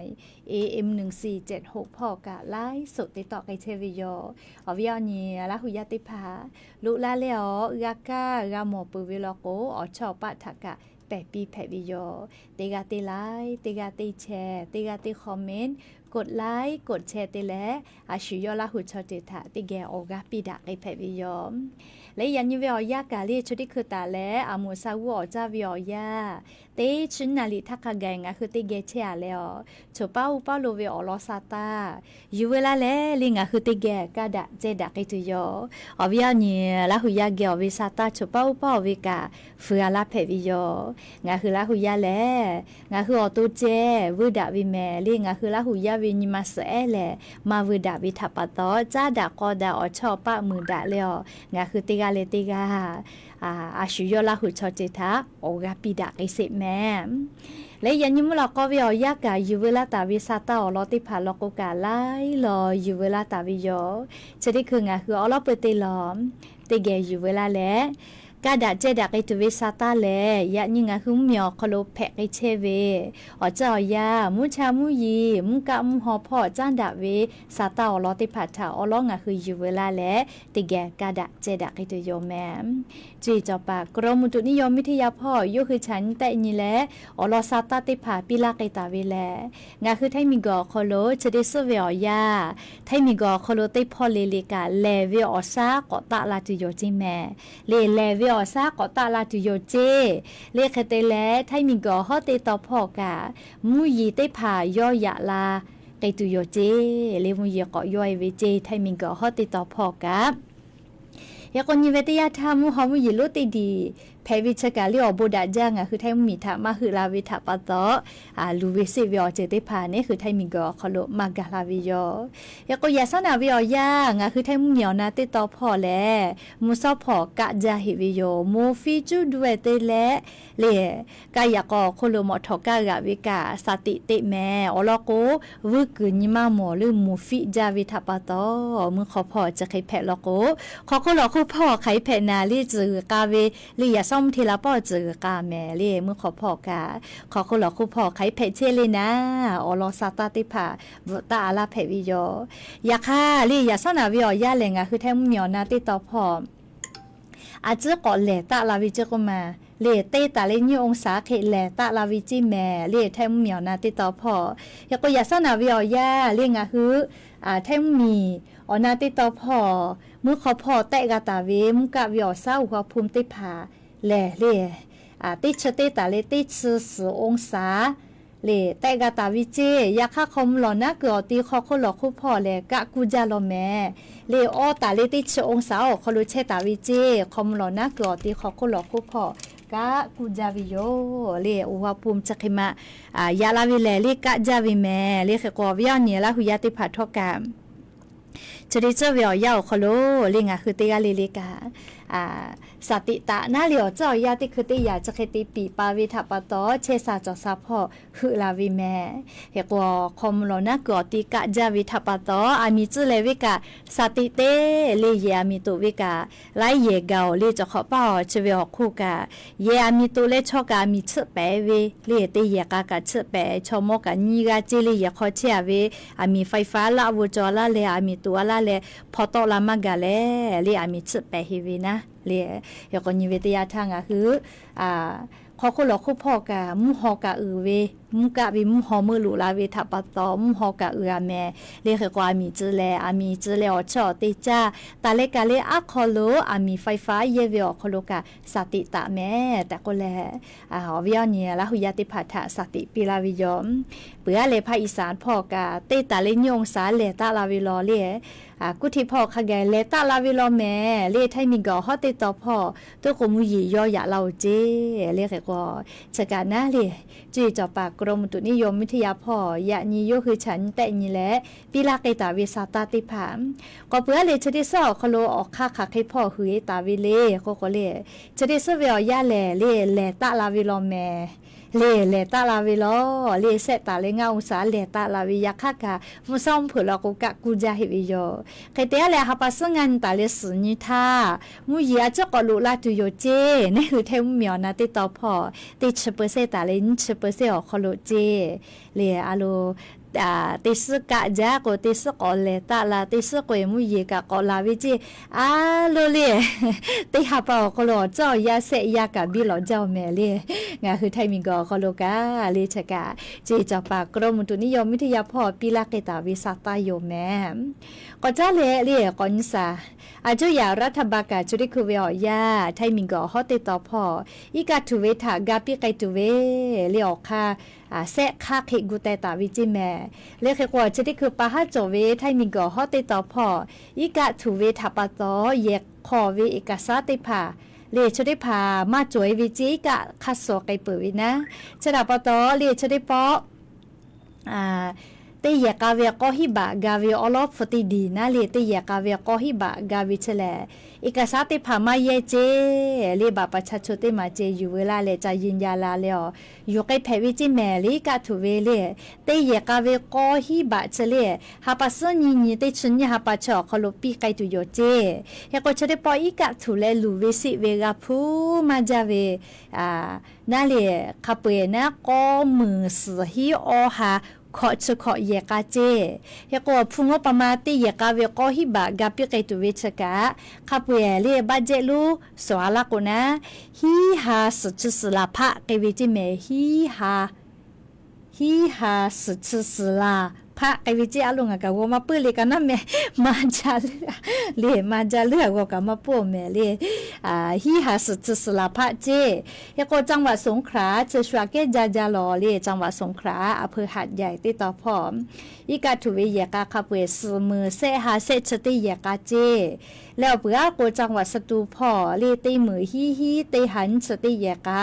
A M หนึ่งสี่เจ็ดหก hpawˇ kaꞈ ไลฟ์สด te tawˆ k'ai chehˇ ve yoˬ. Awˬ viˉ awˬ nyi Laˇ hu yaˇ teˇ hpaˍ, loꞈ la leh awˬ g'a kaˇ g'a mawˬ peuˬ ve law k'o, awˬ chawˇ awˬ paˆ htaꞈ kaꞈ pehˬ piˇ hpehꞈ ve yoˬ. Teˇ g'aˇ teˇ ไลค์, teˇ g'aˇ teˇ แชร์, teˇ g'aˇ teˇ คอมเมนต์, กดไลค์ กดแชร์ te leh, a shu yawˇ Laˇ hu chaw ceuˬ htaꞈ teˇ geh awˬ g'aˇ piˇ daꞈ k'ai hpehꞈ ve yoˬ. Leh yaꞈ nyi ve awˬ yanˇ kaꞈ le, chi teˇ hkui taˍ leh a moˍ saˍ g'uˇ awˬ caˇ ve awˬ yanˇ, teˇ chi naˍ liꞈ htaˇ hk'a gaˬ ngaˬ hui teˇ geh chehˇ-a leh awˬ, choˬ paˉ uˉ paˉ lo ve awˬ lawn sa taˇ yuˬ veu laˇ leh le, ngaˬ hui teˇ geh kaˇ daꞈ ceh daꞈ k'ai tuˬ yoˬ. Awˬ viˉ awˬ nyi Laˇ hu yaˇ geh awˬ ve sa taˇ choˬ paˉ uˉ paˉ awˬ ve kaꞈ fuiˍ-a laˇ hpehꞈ ve yoˬ. Ngaˬ hui Laˇ hu yaˇ lehˬ, ngaˬ hui awˬ to ceh vuiˇ daꞈ ve mehˍ le, ngaˬ hui Laˇ hu yaˇ ve nyi ma suhˍ ehˉ lehˬ maˇ vuiˇ daꞈ ve htaꞈ pa taw, caˉ daꞈ k'aw daꞈ awˬ chawˇ awˬ paˆ muiˬ daꞈ leh awˬ, ngaˬ hui teˇ g'aˇ leh teˇ g'aˇ a shu yawˇ Laˇ hu chaw ceuˬ htaꞈ awˬ g'aˇ piˇ daꞈ k'ai sheˍ mehˍ. Leh yaꞈ nyi mvuhˇ lawꞈ k'aw ve awˬ yanˇ kaꞈ yuˬ veu laˇ taˍ ve sa taˇ awˬ lawn teˇ hpaˍ lawn k'o kaꞈ laiˉ law yuˬ veu laˇ taˍ ve yoˬ. Chi teˇ hkui ngaˬ hui awˉ lawˉ peu te lawˬ teˇ geh yuˬ veu laˇ leh, kaˇ daꞈ ceh daꞈ k'ai tuˬ ve sa taˇ lehˬ, yaꞈ nyi ngaˬ hui mvuhˇ miˬ awˬ hk'aw lo hpehꞈ k'ai chehˇ ve awˬ ceuˬ awˬ yanˇ, mvuhˇ cha mvuhˇ yeˬ, mvuhˇ kaˆ mvuhˇ haw hpawˇ caˉ daꞈ ve sa taˇ awˬ lawn teˇ hpaˍ htaꞈ awˉ lawˉ ngaˬ hui yuˬ veu laˇ leh, teˇ geh kaˇ daꞈ ceh daꞈ k'ai tuˬ yoˬ mehˍ. Cuˇ yiˍ cawˬ paˍ กรมอุตุนิยมวิทยา hpawˇ yawˇ hui chaꞈ nyi tehˆ nyi leh, awˬ lawn sa taˇ teˇ hpaˍ piˇ laˇ k'ai taˍ ve lehˬ, ngaˬ hui Htaiˇ miˬ guiˬ awˬ hk'aw lo chi teˇ suhˉ ve awˬ yanˇ, Htaiˇ miˬ guiˬ awˬ hk'aw lo teˇ hpawˇ le le kaꞈ lehˬ ve awˬ shaˉ k'awꞈ taˆ la tuˬ yoˬ ceˇ mehˍ. Le lehˬ ve awˬ shaˉ k'awꞈ taˆ la tuˬ yoˬ ceˇ. Le hk'e te leh Htaiˇ miˬ guiˬ awˬ hawˉ teˇ taw hpawˇ kaꞈ, mvuhˇ yeˬ teˇ hpaˍ yawˇ yaꞈ la k'ai tuˬ yoˬ ceˇ. Le mvuhˇ yeˬ k'awꞈ yawˇ e ve ceˇ Htaiˇ miˬ guiˬ awˬ hawˉ teˇ taw hpawˇ kaꞈ. Hk'e k'o nyi ve teˇ yanˇ htaˇ mvuhˇ haw mvuhˇ yeˬ lonˉ teˇ diˬ hpehꞈ ve chi kaꞈ le awˬ bon daꞈ jaˇ ngaˬ hui Htaiˇ mvuhˇ miˬ htaꞈ maˇ heuˆ la ve htaꞈ pa taw, luˬ ve seˆ ve awˬ ceuˬ teˇ hpaˍ neˇ hui Htaiˇ miˬ guiˬ awˬ hk'aw lo maˇ gaˬ la ve yoˬ. Hk'e k'o yaꞈ shawˉ naꞈ ve awˬ yanˇ ngaˬ hui Htaiˇ mvuhˇ miˬ awˬ na teˇ taw hpawˇ lehˬ, mvuhˇ shawˉ hpawˇ kaˆ jaˇ heꞈ ve yoˬ. Moˍ fiˇ cuˉ du e te leh, le kaˇ yaꞈ k'aw awˬ hk'oˆ lo mawꞈ htawꞈ kaˇ g'aꞈ ve kaꞈ shaˍ tiꞈ teꞈ mehˍ. Awˬ lawn k'o, vuiˇ kuiˬ nyi maˇ mawˬ leuˉ moˍ fiˆ jaˇ ve htaꞈ pa taw, mvuhˇ hk'aw hpawˇ chi hk'e hpehꞈ law k'o, hk'aw hk'oˆ lawˬ hk'oˆ hpawˇ hk'aˬ hk'e hpehꞈ naˍ le tcuhˬ g'uiˬ k'a ve, le yaꞈ shawˉ mvuhˇ hteˇ la pawˆ tcuhˬ g'uiˬ k'a mehˍ le mvuhˇ hk'aw hpawˇ kaꞈ, hk'aw hk'oˆ lawˬ hk'oˆ hpawˇ hk'aˬ hk'e hpehꞈ chehˇ le naˍ, awˬ lawn sa taˇ teˇ hpaˍ bvuhꞈ taˆ a laˇ hpehꞈ ve yoˬ. Yaꞈ hk'aˇ le yaꞈ shawˉ naꞈ ve awˬ yanˇ lehˬ ngaˬ hui Htaiˇ mvuhˇ miˬ awˬ na teˇ taw hpawˇ a ciˉ k'awꞈ lehˬ taˆ la ve ceˇ k'oˆ ma, le teˇ taˍ leh nyiˇ องศา hk'e lehˬ taˆ la ve ceˇ mehˍ le Htaiˇ mvuhˇ miˬ awˬ na teˇ taw hpawˇ. Hk'e k'o yaꞈ shawˉ naꞈ ve awˬ yanˇ le ngaˬ hui Htaiˇ mvuhˇ miˬ awˬ na teˇ taw hpawˇ, mvuhˇ hk'aw hpawˇ tehˆ g'a taˍ ve mvuhˇ kaˆ ve awˬ shaˉ อุณหภูมิ teˇ hpaˍ lehˬ le teˇ chi teˇ taˍ leh teˇ chi suhˍ องศา le tehˆ g'a taˍ ve ceˇ. Yaꞈ hk'aˇ hk'aw mvuh lawˬ naˉ kuiˬ awˬ ti hk'aw hk'oˆ lawˬ hk'oˆ hpawˇ lehˬ kaˆ kuˇ jaˇ law mehˍ. Le awˇ taˍ leh teˇ chi องศา awˬ hk'aw lo chehˇ taˍ ve ceˇ. Hk'aw mvuh lawˬ naˉ kuiˬ awˬ ti hk'aw hk'oˆ lawˬ hk'oˆ hpawˇ kaˆ kuˇ jaˇ ve yoˬ. Le อุณหภูมิ chi hk'e ma yaꞈ la ve lehˬ le kaˆ jaˇ ve mehˍ. Le hk'e k'o awˬ viˉ awˬ nyi Laˇ hu yaˇ teˇ hpaˍ htawˇ kaꞈ, chi teˇ suhˉ ve awˬ yanˇ awˬ hk'aw lo le ngaˬ hui teˇ g'aˇ le le kaꞈ shaˍ tiꞈ taꞈ naˉ le awˬ ceuˬ awˬ yanˇ teˇ hkui teˇ yaꞈ chi hk'e te piˍ pa ve htaꞈ pa taw chehˇ sha cawˬ sha hpawˇ heuˆ la ve mehˍ. Hk'e k'o hk'aw mvuh lawˬ naˉ kuiˬ awˬ ti kaˆ jaˇ ve htaꞈ pa taw aˬ miˍ tcuhˇ leh ve kaꞈ shaˍ tiꞈ te le yehˬ aˬ miˍ toꞈ ve kaꞈ laiˉ yehˬ gaˬ oˬ le cawˬ hk'awꞈ paˇ awˬ chi ve awˬ hk'oˆ kaꞈ, yehˬ aˬ miˍ toꞈ leh chaw kaꞈ aˬ miˍ tsuhˆ pehˍ ve le teˇ yehˬ k'a kaꞈ tsuhˆ pehˍ chaw mawˇ kaꞈ nyiˇ g'aˇ ceˇ le yehˬ hk'aw chehˇ a ve aˬ miˍ ไฟฟ้า laˆ vo cawˬ laˇ leh aˬ miˍ toꞈ a laˇ leh hpaw tawˆ la maˇ gaˬ leh le aˬ miˍ tsuhˆ pehˍ heꞈ ve naˉ le. Hk'e k'o nyi ve teˇ yanˇ htaˇ ngaˬ hui hk'aw hk'oˆ lawˬ hk'oˆ hpawˇ kaꞈ mvuhˇ haw kaꞈ uiˍ ve, mvuhˇ kaˆ ve mvuhˇ haw meuˆ loꞈ la ve htaꞈ pa taw mvuhˇ haw kaꞈ uiˍ a mehˍ. Le hk'e k'o aˬ miˍ tcuhˇ leh aˬ miˍ tcuhˇ leh awˬ chawˇ awˬ te caˇ taˍ leh kaꞈ le aˉ hk'aw lo aˬ miˍ ไฟฟ้า yehˇ ve awˬ hk'aw lo kaꞈ shaˍ tiꞈ taꞈ mehˍ tehꞈ k'oˆ leh, awˬ viˉ awˬ nyi Laˇ hu yaˇ teˇ hpaˍ htaꞈ shaˍ tiꞈ piˇ laˇ ve yoˬ. Peuˬ aˉ lehˬ ภาคอีสาน hpawˇ kaꞈ teˇ taˍ leh nyiˇ องศา lehˬ taˆ la ve law le. Kuˇ htiˆ hpawˇ hk'a gaˬ lehˬ taˆ la ve law mehˍ le Htaiˇ miˬ guiˬ awˬ hawˉ teˇ taw hpawˇ toˇ k'o mvuhˇ yeˬ yawˇ yaꞈ la oˬ ceˇ le hk'e k'o, chi kaꞈ naˉ le cuˇ yiˍ cawˬ paˍ กรมอุตุนิยมวิทยา hpawˇ yaꞈ nyi yawˇ hui chaꞈ nyi tehˆ nyi leh piˇ laˇ k'ai taˍ ve sa taˇ teˇ hpaˍ k'awꞈ peuˬ aˉ lehˬ chi teˇ suhˉ awˬ hk'aw lo awˬ hk'aˇ hk'aˬ hk'e hpawˇ hui e taˍ ve le k'oˆ k'o le, chi teˇ suhˉ ve awˬ yanˇ lehˬ le lehˬ taˆ la ve law mehˍ. Le lehˬ taˆ la ve law le shehˆ taˍ leh ngaˇ องศา lehˬ taˆ la ve yaꞈ hk'aˇ kaꞈ mvuhˇ shawˉ mvuhˇ hpeuꞈ law k'o kaˆ kuˇ jaˇ heꞈ ve yoˬ. Hk'e te aˉ leh ha pa suhˉ ngaˇ nyi taˍ leh suhˍ nyi htaˇ mvuhˇ yeˬ a ciˉ k'awꞈ loꞈ la tuˬ yoˬ ceˇ. Neˇ hui Htaiˇ mvuhˇ miˬ awˬ na teˇ taw hpawˇ teˇ chi เปอร์เซ็นต์ taˍ leh nyiˇ chi เปอร์เซ็นต์ awˬ hk'aw lo ceˇ. Le a lo teˇ suhˉ kaˆ jaˇ k'o teˇ suhˉ k'awꞈ lehˬ taˆ la, teˇ suhˉ k'o e mvuhˇ yeˬ kaꞈ k'awꞈ laˬ ve ceˇ. A lo le teˇ ha pa awˬ hk'aw lo awˬ ceuˬ awˬ yanˇ shehˆ yanˇ kaꞈ biˇ lawꞈ jaˇ oˬ mehˍ le. Ngaˬ hui Htaiˇ miˬ guiˬ awˬ hk'aw lo kaꞈ le chi kaꞈ cuˇ yiˍ cawˬ paˍ กรมอุตุนิยมวิทยา hpawˇ piˇ laˇ k'ai taˍ ve sa taˇ yoˬ mehˍ. K'awꞈ caˉ leh le k'awꞈ nyi shaˍ. A cuˇ yaꞈ รัฐบาล kaꞈ chi teˇ hkui ve awˬ yanˇ Htaiˇ miˬ guiˬ awˬ hawˉ teˇ taw hpawˇ iˉ kaˆ htuꞈ ve htaꞈ ga piˇ k'ai tuˬ ve le awˬ hk'aˇ shehˆ hk'aˇ hk'e gu teh taˍ ve ceˇ mehˍ. Le hk'e k'o chi teˇ hkui pa haˉ cawˬ ve Htaiˇ miˬ guiˬ awˬ hawˉ teˇ taw hpawˇ iˉ kaˆ htuꞈ ve htaꞈ pa taw yehˬ hk'aw ve เอกสาร teˇ hpaˍ le chi teˇ hpaˍ maˇ cawˬ e ve ceˇ iˉ kaˆ hk'aˇ suh k'ai peuˬ ve naˉ. Chi htaꞈ pa taw le chi teˇ pawˆ teˇ yehˬ k'a ve k'awˇ hiˉ baꞈ ga ve awˉ lawˉ hpu teˇ diˬ naˉ le, teˇ yehˬ k'a ve k'awˇ hiˉ baꞈ ga ve chi lehˬ, เอกสาร teˇ hpaˍ maˇ yehˇ ceˇ le, บัตรประชาชน teˇ maˬ ceˇ yuˬ veu laˇ leh ca ยืนยัน la leh awˬ, yuˬ k'ai hpehꞈ ve ceˇ mehˍ le. Iˉ kaˆ htuꞈ ve le, teˇ yehˬ k'a ve k'awˇ hiˉ baꞈ chi le, ha pa suhˉ nyi nyi teˇ chi nyiˇ ha pa chi awˬ hk'aw lo piˇ k'ai tuˬ yoˬ ceˇ. Hk'e k'o chi teˇ pawˆ iˉ kaˆ htuꞈ leh luˬ ve seˆ ve g'a hpuˇ maˇ jaˇ ve naˉ le, hk'a peu-eˬ naˉ k'awˇ meunˍ suhˍ hiˉ awˇ ha hkawꞈ chi hkawꞈ yehˬ k'a ceˇ. Hk'e k'o awˬ hpu ngawˉ pa ma teˇ yehˬ k'a ve k'awˇ hiˉ baꞈ ga piˇ k'ai tuˬ ve chi kaꞈ, hk'a peu-eˬ le budget lonˉ suhˍ a laˇ k'o naˉ, hiˉ ha suhˍ chi suhˍ laˬ hpaˆ k'ai ve ceˇ mehˍ. Hiˉ ha suhˍ chi suhˍ laˬ hpaˆ k'ai ve ceˇ. A lo ngaˬ kaꞈ g'aw maˇ puiˉ le, ka naˉ meh maˇ jaˇ leuˉ le, maˇ jaˇ leuˉ, a g'aw kaꞈ maˇ puiˉ awˬ mehˍ le. Hiˉ ha suhˍ chi suhˍ laˬ hpaˆ ceˇ. Hk'e k'o จังหวัดสงขลา chi shu aꞈ kehˉ jaˇ jaˇ lawˬ le, จังหวัดสงขลา อำเภอหาดใหญ่ teˇ taw hpawˇ, iˉ kaˆ htuꞈ ve yehˬ k'a hk'a peu-eˬ suhˍ meunˍ sehˆ ha sehˆ chi teˇ yehˬ k'a ceˇ. Leh awˬ peuˬ aˉ k'o จังหวัดสตูล hpawˇ le teˇ meunˍ hiˉ hiˉ teˇ ha nyiˇ chi teˇ yehˬ k'a,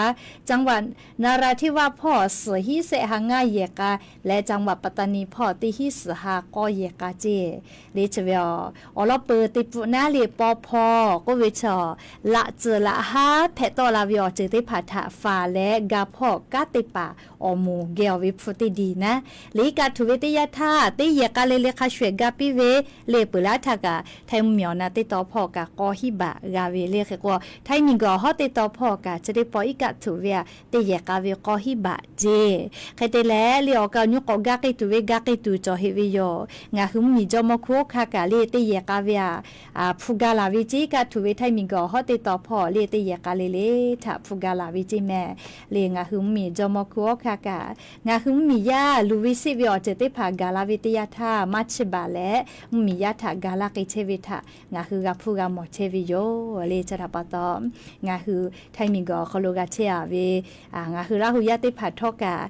จังหวัดนราธิวาส hpawˇ suhˍ hiˉ sehˆ ha ngaˇ yehˬ k'a, leh จังหวัดปัตตานี hpawˇ teˇ hiˉ suhˍ ha k'awˇ yehˬ k'a ceˇ. Le chi ve awˬ, awˬ lawn peuˬ teˇ pfuhˆ naˉ le paw hpawˇ k'oˆ ve chi awˬ, laꞈ tcuhˍ laꞈ haˉ hpehꞈ tawˆ la ve awˬ ceuˬ teˇ hpaˍ htaꞈ faˍ leh ga hpawˇ kanˉ te paˍ awˬ moˍ geh awˬ ve hpu teˇ diˬ naˉ, le iˉ kaˆ htuꞈ ve teˇ yanˇ htaˇ teˇ yehˬ k'a le le hk'a shuˍ ehˍ ga piˇ ve le peuˬ laˇ htaˇ kaꞈ, Htaiˇ mvuhˇmiˬ awˬ na teˇ taw hpawˇ kaꞈ k'awˇ hiˉ baꞈ g'a ve le. Hk'e k'o Htaiˇ miˬguiˬ awˬ hawˉ teˇ taw hpawˇ kaꞈ chi teˇ pawˆ iˉ kaˆ htuꞈ ve aꞈ teˇ yehˬ k'a ve k'awˇ hiˉ baꞈ ceˇ. Hk'e te leh le awˬ kaꞈ awˬ nyi k'awꞈ ga k'ai tuˬ ve ga k'ai tuˬ cawˬ heꞈ ve yoˬ. Ngaˬ hui mvuhˇmiˬ jawˇmawˇ hkunˉ hawˉ hkanˇ kaꞈ le teˇ yehˬ k'a ve aꞈ hpu ga laˬ ve ceˇ. Iˉ kaˆ htuꞈ ve Htaiˇ miˬguiˬ awˬ hawˉ teˇ taw hpawˇ le teˇ yehˬ k'a le le htaꞈ hpu ga laˬ ve ceˇ mehˍ. Le ngaˬ hui mvuhˇmiˬ jawˇmawˇ hkunˉ hawˉ hkanˇ kaꞈ, ngaˬ hui mvuhˇmiˬ yaˇ luˬ ve seˆ ve awˬ ceuˬ teˇ hpaˍ gaˬ la ve teˇ yanˇ htaˇ maˇ chiˇ baˬ leh, mvuhˇmiˬ yaˇ htaꞈ gaˬ laˇ k'ai chehˇ ve htaꞈ ngaˬ hui g'a hpuˇ g'a mawˬ chehˇ ve yoˬ le. Chi htaꞈ pa taw, ngaˬ hui Htaiˇ miˬguiˬ awˬ hk'aw lo g'a chehˇ a ve ngaˬ hui Laˇ hu yaˇ teˇ hpaˍ htawˇ kaꞈ,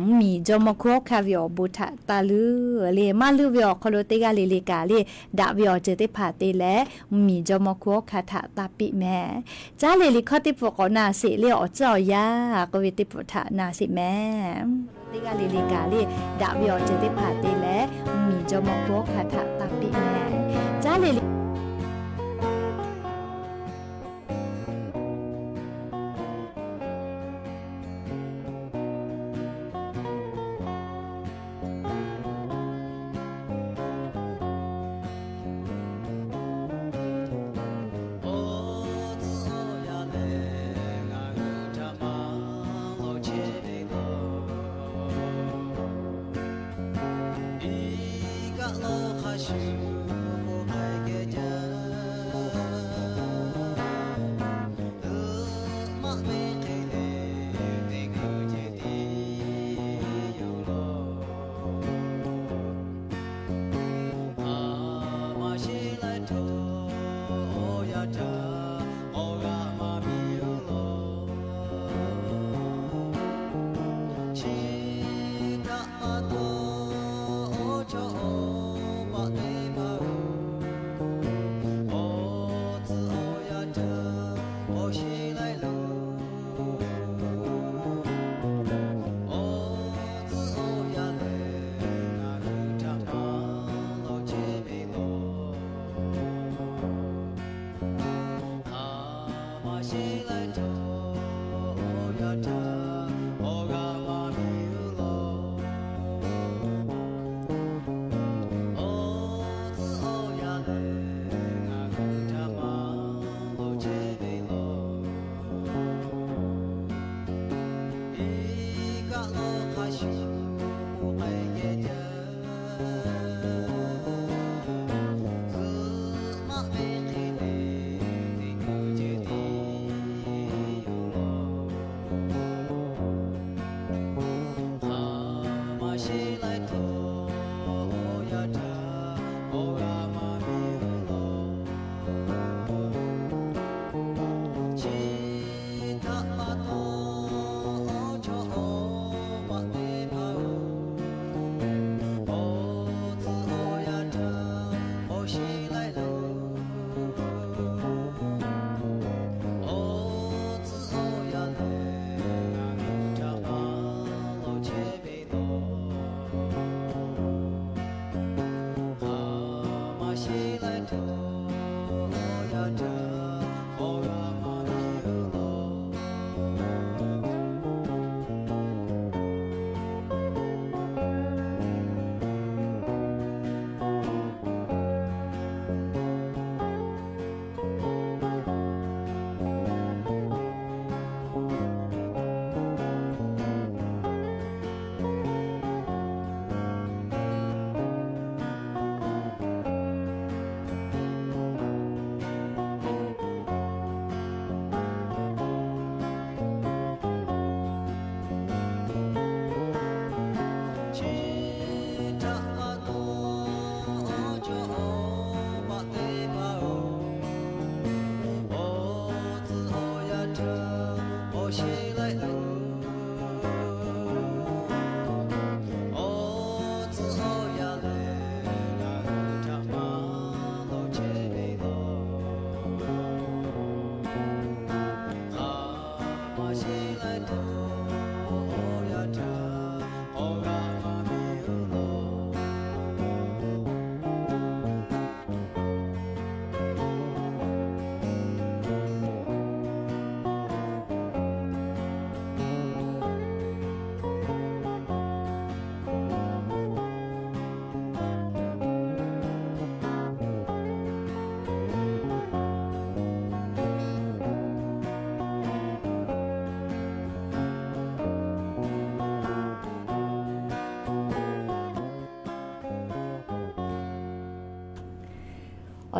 mvuhˇmiˬ jawˇmawˇ hkunˉ hawˉ hkanˇ ve awˬ bon htaꞈ taˇ leuˉ le, maˇ leuˉ ve awˬ hk'aw lo teˇ g'aˇ le le kaꞈ le, daꞈ ve awˬ ceuˬ teˇ hpaˍ te leh mvuhˇmiˬ jawˇmawˇ hkunˉ hawˉ hkanˇ htaꞈ taˇ piˇ mehˍ. Caˉ le liꞈ hkawˇ teˇ pfuhˆ k'awꞈ na sheˍ le, awˬ tcuhˉ awˬ yanˇ k'oˆ ve teˇ pfuhˆ htaꞈ na sheˍ mehˍ. Teˇ g'aˇ le le kaꞈ le, daꞈ ve awˬ ceuˬ teˇ hpaˍ te leh mvuhˇmiˬ jawˇmawˇ hkunˉ hawˉ hkanˇ htaꞈ taˇ piˇ mehˍ. Caˉ le liꞈ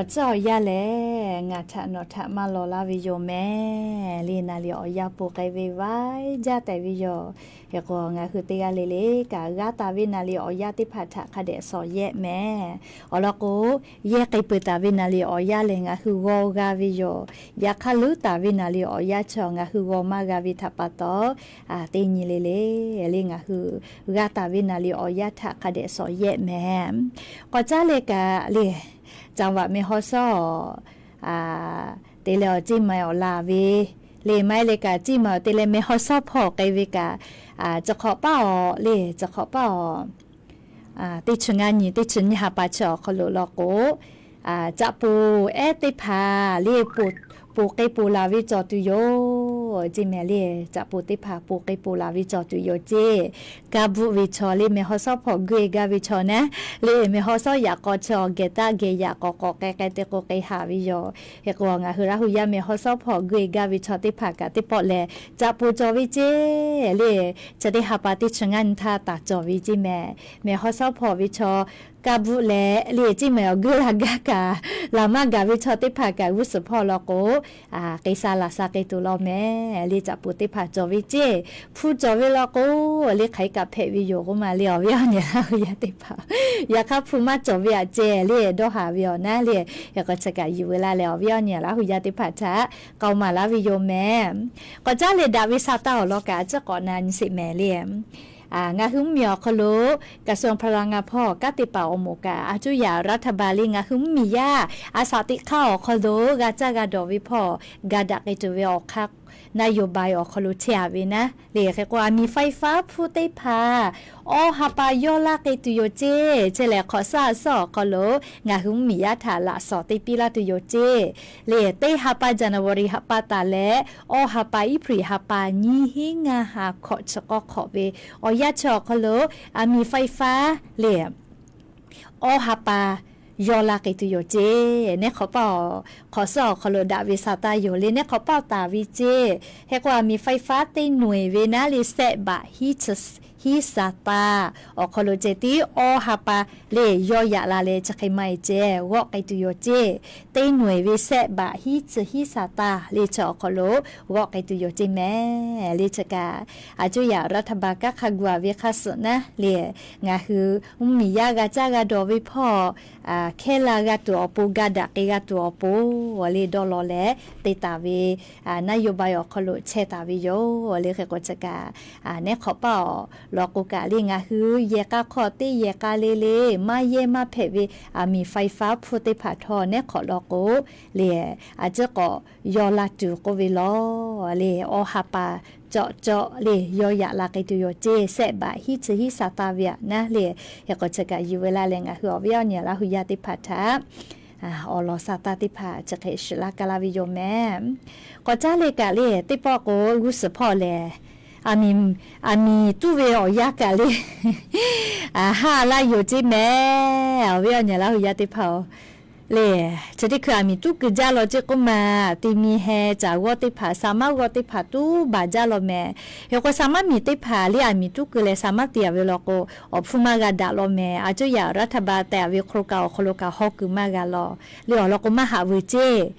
Awˬ tcuhˉ awˬ yanˇ lehˬ, ngaˬ htaꞈ nawˬ htaꞈ maˇ law laˇ ve yoˬ mehˍ. Le naˍ liˍ awˬ yanˇ pon k'ai ve vaiˇ jaˇ tehꞈ ve yoˬ. Hk'e k'o, ngaˬ hui teˇ g'aˇ le le kaꞈ g'a taˍ ve naˍ liˍ awˬ yanˇ teˇ hpaˍ htaꞈ hk'a dehꞈ shawˍ yehˆ mehˍ. Awˬ lawn k'o, yehˇ k'ai peuˬ taˍ ve naˍ liˍ awˬ yanˇ lehˬ ngaˬ hui g'aw g'a ve yoˬ. Yaꞈ hk'aˇ, leuˉ taˍ ve naˍ liˍ awˬ yanˇ chi ngaˬ hui g'aw maˇ g'a ve htaꞈ pa taw, teˇ nyi le le, le ngaˬ hui g'a taˍ ve naˍ liˍ awˬ yanˇ htaꞈ hk'a dehꞈ shawˍ yehˆ mehˍ. K'awꞈ caˉ leh kaꞈ le, caˍ vaꞈ meh haw shawˉ te leh awˬ ceˇ ma awˬ laˬ ve le, maˇ heˆ leh kaꞈ ceˇ ma awˬ te leh meh haw shawˉ hpawˇ k'ai ve kaꞈ, chi hk'awꞈ paˇ awˬ le, chi hk'awꞈ paˇ awˬ teˇ chi ngaˇ nyi, teˇ chi nyiˇ ha pa chi awˬ hk'aw lo law k'o, caꞈ poˍ ehˉ teˇ hpaˍ le, poˍ k'ai poˍ laˬ ve cawˬ tuˬ yoˬ ceˇ mehˍ le. Caꞈ poˍ teˇ hpaˍ poˍ k'ai poˍ laˬ ve cawˬ tuˬ yoˬ ceˇ. Ka bvuhˆ ve chaw le, meh haw shawˉ hpawˇ geuˆ e gaˇ ve chaw naˉ le, meh haw shawˉ yaꞈ k'aw chi awˬ gehˬ taˆ gehˬ yaꞈ k'awꞈ k'awꞈ k'ai k'ai te k'o k'ai haˍ ve yoˬ. Hk'e k'o, ngaˬ hui Laˇ hu yaˇ meh haw shawˉ hpawˇ geuˆ e gaˇ ve chaw teˇ hpaˍ kaꞈ teˇ pawˆ lehˬ, caꞈ poˍ cawˬ ve ceˇ le. Chi teˇ ha pa teˇ chi ngaˇ nyi htaˇ taˍ cawˬ ve ceˇ mehˍ. Meh haw shawˉ hpawˇ ve chaw ka bvuhˆ leh le, ceˇ mehˍ awˬ geuˆ la gaˇ kaꞈ, laˬ maˇ gaˬ ve chaw teˇ hpaˍ kaꞈ g'uˇ suhˍ hpawˇ law k'o, k'ai sha laˬ sha k'ai tuˬ law mehˍ le. Caꞈ poˍ teˇ hpaˍ cawˬ ve ceˇ. Hpu cawˬ ve law k'o, le hk'aˬ hk'e kaꞈ hpehꞈ ve yoˬ k'oˆ ma le awˬ viˉ awˬ nyi Laˇ hu yaˇ teˇ hpaˍ. Yaꞈ hk'aˇ hpu maˇ cawˬ ve aꞈ ceh le dawˇ haˍ ve awˬ naˉ le. Hk'e k'o chi kaꞈ yuˬ ve laˇ leh awˬ viˉ awˬ nyi Laˇ hu yaˇ teˇ hpaˍ htaꞈ k'aoˍ maˍ laˇ ve yoˬ mehˍ. K'awꞈ caˉ leh daꞈ ve sa taˇ awˬ lawn kaꞈ a ciˉ k'awꞈ na nyi sheˍ mehˍ le. Ngaˬ hui mvuhˇmiˬ awˬ hk'aw lo กระทรวงพลังงาน hpawˇ kanˉ te paˍ awˬ moˍ kaꞈ a cuˇ yaꞈ รัฐบาล le ngaˬ hui mvuhˇmiˬ yaˇ a shaꞈ teꞈ hk'aˇ awˬ hk'aw lo g'a caˇ g'a dawˬ ve hpawˇ ga daꞈ k'ai tuˬ ve awˬ hk'aˇ นโยบาย awˬ hk'aw lo chehˇ a ve naˉ le. Hk'e k'o, aˬ miˍ ไฟฟ้า hpu teˇ hpaˍ awˇ ha pa yawˇ laˇ k'ai tuˬ yoˬ ceˇ. Chi lehˬ, hk'awꞈ shaˉ a shaˉ awˬ hk'aw lo ngaˬ hui mvuhˇmiˬ yaˇ htaꞈ laꞈ shawˍ te piˇ laˇ tuˬ yoˬ ceˇ. Le teˇ ha pa January ha pa taˍ leh awˇ ha pa April ha pa nyiˇ hinˉ ngaˇ ha hkawꞈ chi k'awˇ hk'awꞈ ve awˬ yanˇ chi awˬ hk'aw lo aˬ miˍ ไฟฟ้า le awˇ ha pa yawˇ laˇ k'ai tuˬ yoˬ ceˇ. Neˉ hk'awꞈ paˇ awˬ hk'awꞈ shaˉ awˬ hk'aw lo daꞈ ve sa taˇ yoˬ le. Neˉ hk'awꞈ paˇ taˍ ve ceˇ. Hk'e k'o, aˬ miˍ ไฟฟ้า teˇ noꞈ e ve naˉ le sehˆ baꞈ hiˉ chi hiˉ sa taˇ awˬ hk'aw lo ceh tiˉ awˇ ha pa le yawˇ yaꞈ la leh chi hk'e maˇ e ceh g'awˆ k'ai tuˬ yoˬ ceˇ. Teˇ noꞈ e ve sehˆ baꞈ hiˉ chi hiˉ sa taˇ le chi awˬ hk'aw lo g'awˆ k'ai tuˬ yoˬ ceˇ mehˍ. Le chi kaꞈ a cuˇ yaꞈ รัฐบาล kanˉ hk'a gu a ve hk'a suhˍ naˉ le ngaˬ hui mvuhˇmiˬ yaˇ g'a caˇ g'a dawˬ ve hpawˇ hkehˇ la g'a tuˬ awˬ pon, ga daꞈ k'ai g'a tuˬ awˬ pon le dawˇ law leh te taˍ ve นโยบาย awˬ hk'aw lo chehˇ taˍ ve yoˬ le. Hk'e k'o chi kaꞈ neˉ hk'awꞈ paˇ awˬ lawn k'o kaꞈ le ngaˬ hui yehˬ k'a hk'aw teˇ yehˬ k'a le le maˇ yehˇ maˇ hpehꞈ ve aˬ miˍ ไฟฟ้า hpu teˇ hpaˍ htawˇ neˉ hk'awꞈ lawn k'o le a ciˉ k'awꞈ yaw la tuˬ k'oˆ ve law le awˇ ha pa cawꞈ cawꞈ le yaw yaꞈ la k'ai tuˬ yoˬ ceˇ. Sehˆ baꞈ hiˉ chi hiˉ sa taˇ ve aꞈ naˉ le. Hk'e k'o chi kaꞈ yuˬ ve laˇ leh ngaˬ hui awˬ viˉ awˬ nyi Laˇ hu yaˇ teˇ hpaˍ htaꞈ awˬ lawn sa taˇ teˇ hpaˍ chi hk'e shiˍ laˇ ka laˇ ve yoˬ mehˍ. K'awꞈ caˉ le kaꞈ le teˇ pawˆ k'o g'uˇ suhˍ hpawˇ lehˬ, aˬ miˍ tuˉ ve awˬ yanˇ kaꞈ le haˇ laˇ yoˬ ceˇ mehˍ. Awˬ viˉ awˬ nyi Laˇ hu yaˇ teˇ hpaˍ-oˬ, le chi teˇ hkui aˬ miˍ tuˉ keu jaˇ law ceˇ k'oˆ ma, te mi heh caˬ g'awˇ teˇ hpaˍ, sa maˉ g'awˇ teˇ hpaˍ tuˉ baˬ jaˇ law mehˍ. Hk'e k'o, sa maˉ miˬ teˇ hpaˍ le aˬ miˍ tuˉ keu leh sa maˉ te a ve law k'o, awˬ hpfuhˇ maˇ g'a daꞈ law mehˍ. A cuˇ yaꞈ รัฐบาล tehꞈ a ve hk'aw lo kaꞈ awˬ hk'aw lo kaꞈ haw kuiˬ maˇ g'a law le awˬ lawn k'o maˇ haꞈ vuiˬ ceˇ.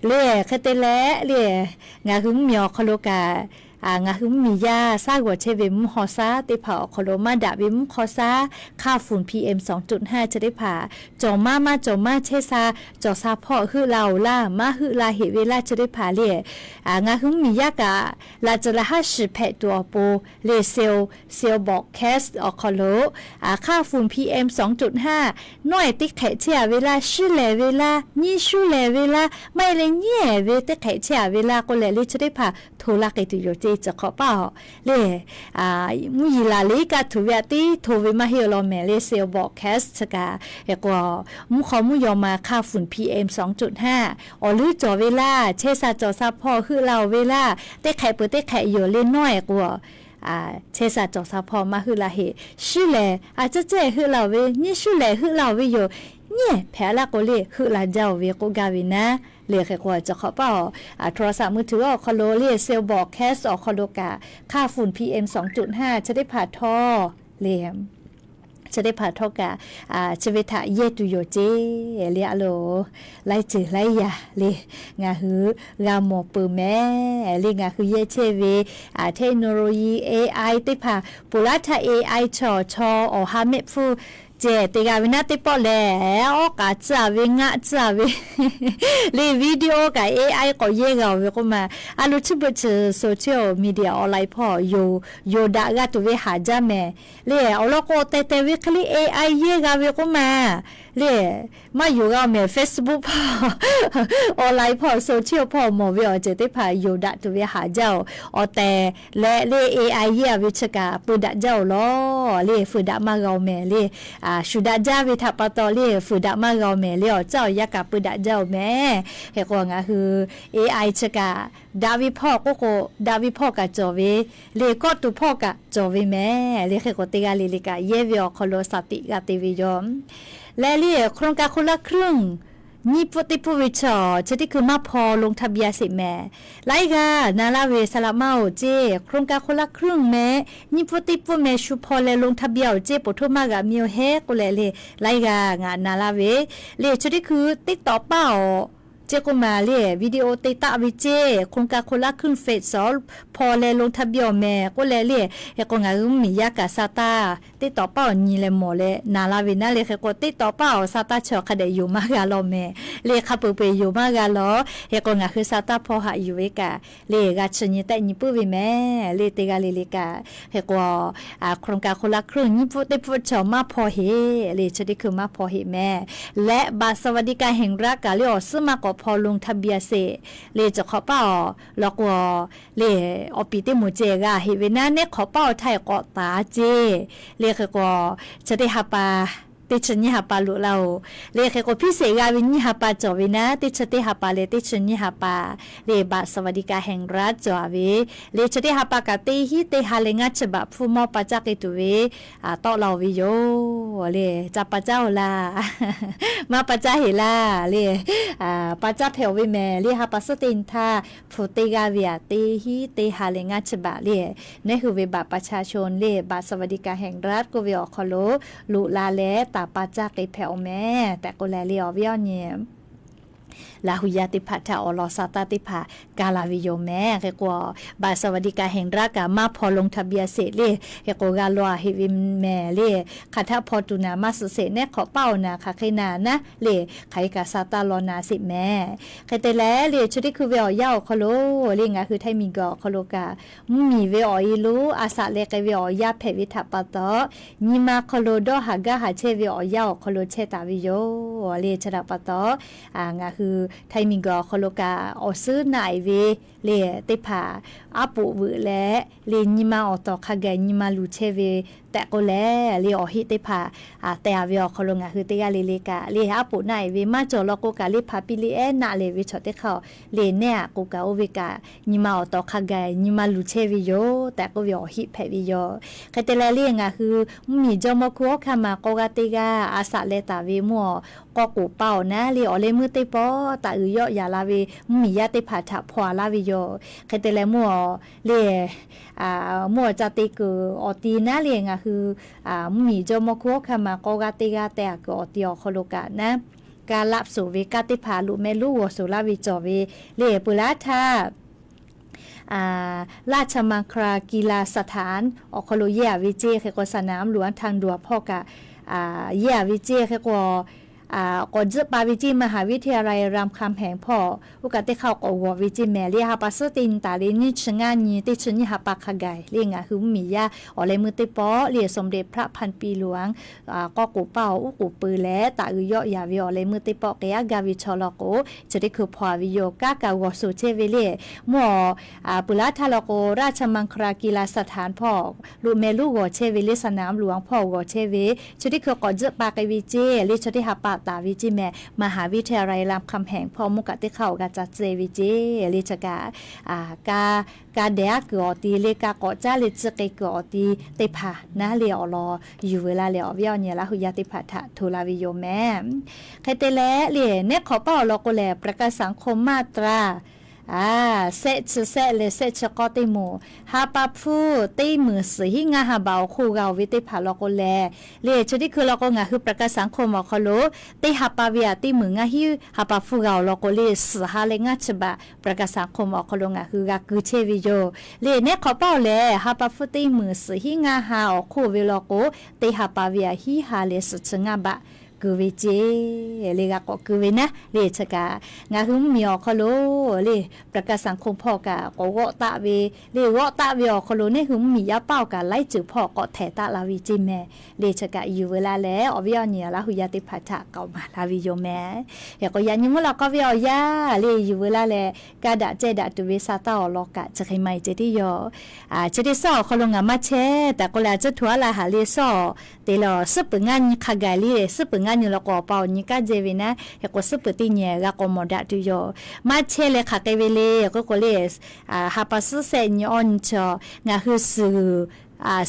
Le hk'e te leh le ngaˬ hui mvuhˇmiˬ awˬ hk'aw lo kaꞈ ngaˬ hui mvuhˇmiˬ yaˇ shaˉ g'awˬ chehˇ ve mvuhˇ haw shaˉ teˇ hpaˍ awˬ hk'aw lo maˇ daꞈ ve mvuhˇ haw shaˉ ค่าฝุ่น PM สองจุดห้า chi teˇ hpaˍ cawˬ maˇ maˇ cawˬ maˇ chehˇ sha cawˬ sha hpawˇ heuˆ la oˬ laˇ maˇ heuˆ la heꞈ ve laˇ chi teˇ hpaˍ le ngaˬ hui mvuhˇmiˬ yaˇ kaꞈ laꞈ ceuˬ laꞈ haˉ shiˍ hpehꞈ tuˬ awˬ pon le sales sales broadcast awˬ hk'aw lo ค่าฝุ่น PM สองจุดห้า nawˉ ehˍ teˇ hk'ehꞈ chehˇ a ve laˇ, shuˉ lehˍ ve laˇ, nyiˇ shuˉ lehˍ ve laˇ, maˇ heˆ leh nyiˉ ehˍ ve teˇ hk'ehꞈ chehˇ a ve laˇ k'oˆ leh le chi teˇ hpaˍ hto laˇ k'ai tuˬ yoˬ ceˇ. Chi hk'awꞈ paˇ awˬ le mvuhˇ yeˬ laˬ le kaꞈ hto ve aꞈ tiˉ hto ve maˇ heˆ law mehˍ le sales broadcast chi kaꞈ. Hk'e k'o, mvuhˇ hk'aw mvuhˇ yaw ma ค่าฝุ่น PM สองจุดห้า awˬ leuˉ cawˬ ve laˇ, chehˇ sha cawˬ sha hpawˇ heuˆ la oˬ ve laˇ, teˇ hk'ehꞈ peuˬ teˇ hk'ehꞈ yoˬ le nawˉ ehˍ k'o chehˇ sha cawˬ sha hpawˇ maˇ heuˆ la heꞈ, shuˉ lehˍ a cehˇ cehˇ heuˆ la oˬ ve, nyiˇ shuˉ lehˍ heuˆ la oˬ ve yoˬ, nyiˉ ehˍ hpehꞈ a laˇ k'o le heuˆ la jaˇ oˬ ve k'oˆ gaˇ ve naˉ le. Hk'e k'o, chi hk'awꞈ paˇ awˬ โทรศัพท์มือถือ awˬ hk'aw lo le sales broadcast awˬ hk'aw lo kaꞈ ค่าฝุ่น PM สองจุดห้า chi teˇ hpaˍ htawˇ le chi teˇ hpaˍ htawˇ kaꞈ chi ve htaꞈ yehˇ tuˬ yoˬ ceˇ le. A lo, laiˉ ceuˬ laiˉ yaꞈ le, ngaˬ hui g'a mawˬ peuˬ mehˍ le. Ngaˬ hui yehˇ chehˇ ve technology, A I teˇ hpaˍ, ponˬ laˇ htaˇ A I chaw chaw awˬ ha mehˆ hpfuhˇ ceh te g'a ve naˉ teˇ pawˆ lehˬ, awˉ k'aꞈ tcuh a ve, ngaˆ tcuh a ve le, video kaꞈ A I k'awꞈ yehˇ g'a oˬ ve k'oˆ ma. A lo, chi beuꞈ chi social media online hpawˇ yoˬ daꞈ g'a tuˬ ve haˍ jaˇ mehˍ le. Awˬ lawn k'o, awˬ tehˬ tehˬ ve hk'e le A I yehˇ g'a ve k'oˆ ma le. Maˇ yonˍ g'a mehˍ, Facebook hpawˇ, online hpawˇ, social hpawˇ mawˬ ve awˬ ceuˬ teˇ hpaˍ yonˍ daꞈ tuˬ ve haˍ jaˇ oˬ. Awˬ tehˬ leh le A I yehˇ a ve chi kaꞈ peu daꞈ jaˇ oˬ lawˬ le. Fuiˍ daꞈ maˇ g'a oˬ mehˍ le. Shuˍ daꞈ jaˇ ve htaꞈ pa taw le fuiˍ daꞈ maˇ g'a oˬ mehˍ le. Awˬ caˉ awˬ yanˇ kaꞈ peu daꞈ jaˇ oˬ mehˍ. Hk'e k'o, ngaˬ hui A I chi kaꞈ daꞈ ve hpawˇ k'oˆ k'o, daꞈ ve hpawˇ kaꞈ cawˬ ve le, kawˆ tuˬ hpawˇ kaꞈ cawˬ ve mehˍ le. Hk'e k'o, teˇ g'aˇ le le kaꞈ yehˇ ve awˬ hk'aw lo shaˍ tiꞈ g'a te ve yoˬ. Leh le โครงการคนละครึ่ง nyiˇ pfuhˆ teˇ pfuhˆ ve chaw chi teˇ hkui maˇ hpaw ลงทะเบียน sheˍ mehˍ. Laiˉ g'aˇ na laˇ ve saˍ laꞈ maˇ oˬ ceˇ, โครงการคนละครึ่ง meh, nyiˇ pfuhˆ teˇ pfuhˆ meh shu hpaw leh ลงทะเบียน oˬ ceˇ, poˬ htoˇ maˇ g'aꞈ mi oˬ heˉ k'oˆ leh le, laiˉ g'aˇ ngaˬ na laˇ ve le. Chi teˇ hkui teˇ tawꞈ paˇ awˬ ceˇ k'oˆ ma le, video te taˆ ve ceˇ, โครงการคนละครึ่ง phase สอง hpaw leh ลงทะเบียน awˬ mehˍ k'oˆ leh le. Hk'e k'o, ngaˬ hui mvuhˇmiˬ yaˇ kaꞈ sa taˇ teˇ tawꞈ paˇ awˬ nyi leh mawˬ leh na laˇ ve naˉ le. Hk'e k'o, teˇ tawꞈ paˇ awˬ sa taˇ chi awˬ hk'a dehꞈ yoˬ maˇ g'a lawˬ mehˍ le. Hk'a peu-eˬ peu-eˬ yoˬ maˇ g'a lawˬ. Hk'e k'o, ngaˬ hui sa taˇ hpaw haꞈ yuˬ ve kaꞈ le, g'a chi nyi tehˆ nyi puiˉ ve mehˍ le. Teˇ g'aˇ le le kaꞈ hk'e k'o, โครงการคนละครึ่ง nyiˇ pfuhˆ teˇ pfuhˆ chaw maˇ hpaw heˆ le. Chi teˇ hkui maˇ hpaw heˆ mehˍ. Leh บัตรสวัสดิการแห่งรัฐ kaꞈ le awˬ suhˉ maˇ k'awꞈ hpaw ลงทะเบียน sheˍ le. Chi hk'awꞈ paˇ awˬ lawn k'o le, awˬ piˍ teˇ moˍ ceh g'a heˆ ve naˉ, neˉ hk'awꞈ paˇ awˬ htaˇ k'awꞈ taˍ ceˇ le. Hk'e k'o, chi teˇ ha pa, teˇ chi nyiˇ ha pa loꞈ la oˬ le. Hk'e k'o, พิเศษ g'a ve nyiˇ ha pa cawˬ ve naˉ, teˇ chi teˇ ha pa leh teˇ chi nyiˇ ha pa le, บัตรสวัสดิการแห่งรัฐ cawˬ ve le. Chi teˇ ha pa kaꞈ teˇ hinˉ teˇ ha leh ngaˇ chi baꞈ hpfuhˇ mawˇ pa caˇ k'ai tuˬ ve tawˆ la oˬ ve yoˬ le. Ca pa caˇ oˬ laˇ, maˇ pa caˇ heˆ laˇ le. Pa caˇ hpehꞈ oˬ ve mehˍ le. Ha pa suhˉ teˇ nyi htaˇ hpu teˇ g'aˇ ve aꞈ teˇ hinˉ teˇ ha leh ngaˇ chi baꞈ le, neˉ hui ve บัตรประชาชน le, บัตรสวัสดิการแห่งรัฐ k'oˆ ve awˬ hk'aw lo loꞈ la leh taˍ pa caˇ k'ai hpehꞈ oˬ mehˍ tehꞈ k'oˆ leh le, awˬ viˉ awˬ nyi Laˇ hu yaˇ teˇ hpaˍ htaꞈ awˬ lawn sa taˇ teˇ hpaˍ kaˇ la ve yoˬ mehˍ. Hk'e k'o, บัตรสวัสดิการแห่งรัฐ kaꞈ maˇ hpaw ลงทะเบียน sheˍ le. Hk'e k'o, g'a law a heˆ ve mehˍ le. Hk'aˬ htaˆ hpaw tuˬ naˍ maˇ suh sheˍ, neˉ hk'awꞈ paˇ awˬ naˍ hk'aˬ hk'e naˍ naˉ le, hk'aˬ hk'e kaꞈ sa taˇ law na sheˍ mehˍ. Hk'e te leh le, chi teˇ hkui ve awˬ yanˇ awˬ hk'aw lo le, ngaˬ hui htaiˇ miˬguiˬ awˬ hk'aw lo kaꞈ mvuhˇmiˬ ve awˬ e lo a shaꞈ leh k'ai ve awˬ yanˇ hpehꞈ ve htaꞈ pa taw, nyi ma hk'aw lo dawˇ haˍ gaˇ haˍ chehˇ ve awˬ yanˇ awˬ hk'aw lo chehˇ taˍ ve yoˬ le. Chi htaꞈ pa taw, ngaˬ hui htaiˇ miˬguiˬ awˬ hk'aw lo kaꞈ awˬ suhˉ naˆ e ve le teˇ hpaˍ aˉ poꞈ veuꞈ leh le, nyi ma awˬ tawˍ hk'a gaˬ nyi ma luˬ chehˇ ve tehꞈ k'oˆ leh le, awˬ heˆ teˇ hpaˍ te a ve awˬ hk'aw lo ngaˬ hui teˇ g'aˇ le le kaꞈ le, aˉ poꞈ naˆ e ve maˇ cawˬ law k'o kaꞈ le, hpaˍ piˇ le ehˉ naˆ leh ve chaw teˇ hk'aˇ le, neˉ aꞈ k'o kaꞈ oˇ ve kaꞈ nyi ma awˬ tawˍ hk'a gaˬ nyi ma luˬ chehˇ ve yoˬ tehꞈ k'oˆ ve awˬ heˆ hpehꞈ ve yoˬ. Hk'e te leh le, ngaˬ hui mvuhˇmiˬ jawˇmawˇ hkuˇ hawˉ hkanˇ ma k'awˇ g'aˇ teˇ g'aˇ a shaꞈ leh taˍ ve mvuhˇ awˬ k'awˇ k'oˍ paˇ awˬ naˉ le, awˬ leh meuˇ teˇ pawˆ taˍ uiˍ yawˆ yaꞈ la ve mvuhˇmiˬ yaˇ teˇ hpaˍ htaꞈ hpaw a laˇ ve yoˬ. Hk'e te leh mvuhˇ awˬ le, mvuhˇ awˬ ca te kuiˬ awˬ ti naˉ le, ngaˬ hui mvuhˇmiˬ jawˇmawˇ hkuˇ hawˉ hkanˇ ma k'awˇ g'aˇ teˇ g'aˇ te a kuiˬ awˬ ti awˬ hk'aw lo kaꞈ naˉ, kaˇ laˆ suˍ ve kaˇ teˇ hpaˍ loꞈ meh lonˉ g'awˬ suˍ laˇ ve cawˬ ve le. Peuˬ laˇ htaˇ ราชมังคลากีฬาสถาน awˬ hk'aw lo yehˇ a ve ceˇ. Hk'e k'o, สนามหลวงทางด่วน hpawˇ kaꞈ yehˇ a ve ceˇ. Hk'e k'o, k'awꞈ tzuhˆ pa ve ceˇ, มหาวิทยาลัยรามคำแหง hpawˇ oˇ kaꞈ teˇ hk'aˇ k'awꞈ g'awˬ ve ceˇ mehˍ le. Ha pa suhˉ teˇ nyi taˍ le, nyiˇ chi ngaˇ nyi, teˇ chi nyiˇ ha pa hk'a gaˬ le, ngaˬ hui mvuhˇmiˬ yaˇ awˬ leh meuˇ teˇ pawˆ le, สมเด็จพระพันปีหลวง k'awˇ k'oˍ paˇ awˬ uˉ k'oˍ pui leh taˍ uiˍ yawˆ yaꞈ ve awˬ leh meuˇ teˇ pawˆ k'ai aˉ gaˇ ve chaw law k'o, chi teˇ hkui hpaw a ve yoˬ. Kaˇ kaꞈ g'awˬ suˍ chehˇ ve le. Mvuhˇ awˬ peuˬ laˇ htaˇ law k'o, ราชมังคลากีฬาสถาน hpawˇ loꞈ meh lonˉ g'awˬ chehˇ ve le, สนามหลวง hpawˇ g'awˬ chehˇ ve, chi teˇ hkui k'awꞈ tzuhˆ pa k'ai ve ceˇ le. Chi teˇ ha pa taˍ ve ceˇ mehˍ, มหาวิทยาลัยรามคำแหง hpawˇ mvuhˇ kaꞈ teˇ hk'aˇ awˬ g'a ca tcuh ve ceˇ le. Chi kaꞈ kaˇ kaˇ dehꞈ aˉ kuiˬ awˬ ti le, kaˇ k'awꞈ caˉ leh tcuh k'ai kuiˬ awˬ ti teˇ hpaˍ naˉ le awˬ lawn yuˬ ve laˇ leh, awˬ viˉ awˬ nyi Laˇ hu yaˇ teˇ hpaˍ htaꞈ hto la ve yoˬ mehˍ. Hk'e te leh le, neˉ hk'awꞈ paˇ awˬ lawn k'o lehˬ, ประกันสังคมมาตรา A, sehˆ chi sehˆ leh sehˆ chi k'awˇ teˇ moˍ, ha pa hpfuhˇ teˇ meunˍ suhˍ hiˉ ngaˇ ha baꞈ awˬ hk'oˆ g'a-oˬ ve teˇ hpaˍ law k'o lehˬ, le chi teˇ hkui law k'o ngaˬ hui ประชาสังคม awˬ hk'aw lo teˇ ha pa ve aꞈ teˇ meunˍ ngaˇ hiˉ ha pa hpfuhˇ g'a-oˬ law k'o le, suhˍ ha leh ngaˇ chi baꞈ ประชาสังคม awˬ hk'aw lo ngaˬ hui g'a ku chehˇ ve yoˬ. Le nehˉ hk'awꞈ paˇ-oˬ lehˬ, ha pa hpfuhˇ teˇ meunˍ suhˍ hiˉ ngaˇ ha awˬ hk'oˆ ve law k'o, teˇ ha pa ve aꞈ hiˉ ha leh suhˍ chi ngaˇ baꞈ ku ve ceˇ le g'a k'awꞈ ku ve naˉ le chi kaꞈ, ngaˬ hui mvuhˇmiˬ awˬ hk'aw lo le ประชาสังคม hpawˇ kaꞈ k'awꞈ g'awˆ taˆ ve, le g'awˆ taˆ ve awˬ hk'aw lo neˇ hui mvuhˇmiˬ yaˇ paˇ-oˬ kaꞈ laiˉ ceuˬ hpawˇ k'awꞈ htehˍ taˆ la ve ceˇ mehˍ. Le chi kaꞈ yuˬ veu laˇ leh awˬ viˉ awˬ nyi Laˇ hu yaˇ teˇ hpaˍ htaꞈ k'aoˍ maˍ la ve yoˬ mehˍ. Hk'e k'o yaꞈ nyi mvuhˇ lawꞈ k'aw ve awˬ yanˇ le yuˬ veu laˇ leh, kaˇ daꞈ cehˇ daꞈ tuˬ ve sa taˇ awˬ lawn kaꞈ chi hk'e maˇ heˆ ceh tiˉ yoˬ. Chi teˇ suhˉ awˬ hk'aw lo ngaˬ maˇ chehˇ tehꞈ k'oˆ leh a ciˉ htoꞈ aˉ la haꞈ le suhˉ-oˬ, te leh suhˉ peuˬ ngaˇ nyi hk'a gaˬ le, suhˉ peuˬ ngaˇ nyi law k'o awˬ pa awˬ nyi kanˉ jehˇ ve naˉ, hk'e k'o suhˉ peuˬ teˇ nyi g'a k'awꞈ mawˬ daꞈ tuˬ yoˬ. Maˇ chehˇ leh hk'aˬ hk'e ve le k'oˆ k'o le, ha pa suhˉ sehˆ nyi awˇ nyi chi ngaˬ hui suhˍ,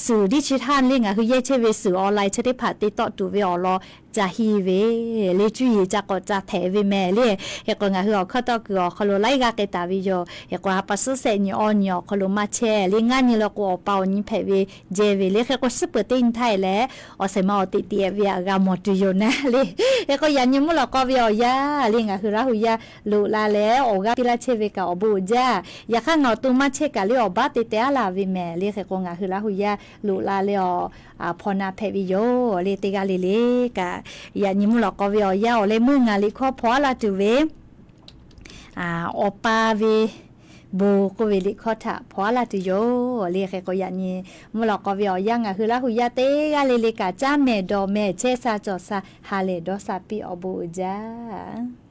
suhˍ digital le ngaˬ hui yehˇ chehˇ ve suhˍ online chi teˇ hpaˍ te tawˆ tuˬ ve awˬ lawn ca hiˇ ve le cuˇ yiˍ ca k'awꞈ ca htehˍ ve mehˍ le. Hk'e k'o ngaˬ hui awˬ hkawˇ tawˇ kuiˬ awˬ hk'aw lo laiˉ g'aˇ k'ai taˍ ve yoˬ. Hk'e k'o ha pa suhˉ sehˆ nyi awˇ nyi awˬ hk'aw lo maˇ chehˇ le ngaˇ nyi law k'o awˬ pa awˬ nyi hpehꞈ ve jehˇ ve le. Hk'e k'o suhˉ peuˬ teˇ nyi htaˇ leh awˬ shehˍ ma awˬ teꞈ teꞈ ve aꞈ g'a mawˬ tuˬ yoˬ naˉ le. Hk'e k'o yaꞈ nyi mvuhˇ lawꞈ k'aw ve awˬ yanˇ le ngaˬ hui Laˇ hu yaˇ loꞈ la leh awˬ g'aˇ piˇ laˇ chehˇ ve kaꞈ awˬ bon uiˍ jaˇ. Yaꞈ hk'aˇ ngaˬ awˬ to maˇ chehˇ kaꞈ le awˬ baˆ te teh aˉ la ve mehˍ le. Hk'e k'o ngaˬ hui Laˇ hu yaˇ loꞈ la leh awˬ hpaw na hpehꞈ ve yoˬ le. Teˇ g'aˇ le le kaꞈ yaꞈ nyi mvuhˇ lawꞈ k'aw ve awˬ yanˇ awˬ leh meuˇ ngaˬ liꞈ hkawˇ hpaw aˉ la tuˬ ve awˬ pa ve bon k'oˆ ve liꞈ hkawˇ htaꞈ hpaw aˉ la tuˬ yoˬ le. Hk'e k'o yaꞈ nyi mvuhˇ lawꞈ k'aw ve awˬ yanˇ ngaˬ hui Laˇ hu yaˇ teˇ g'aˇ le le kaꞈ caˉ mehˍ dawˬ mehˍ chehˇ sha cawˬ sha ha lehˬ dawˇ sha piˇ awˬ bon uiˍ jaˇ.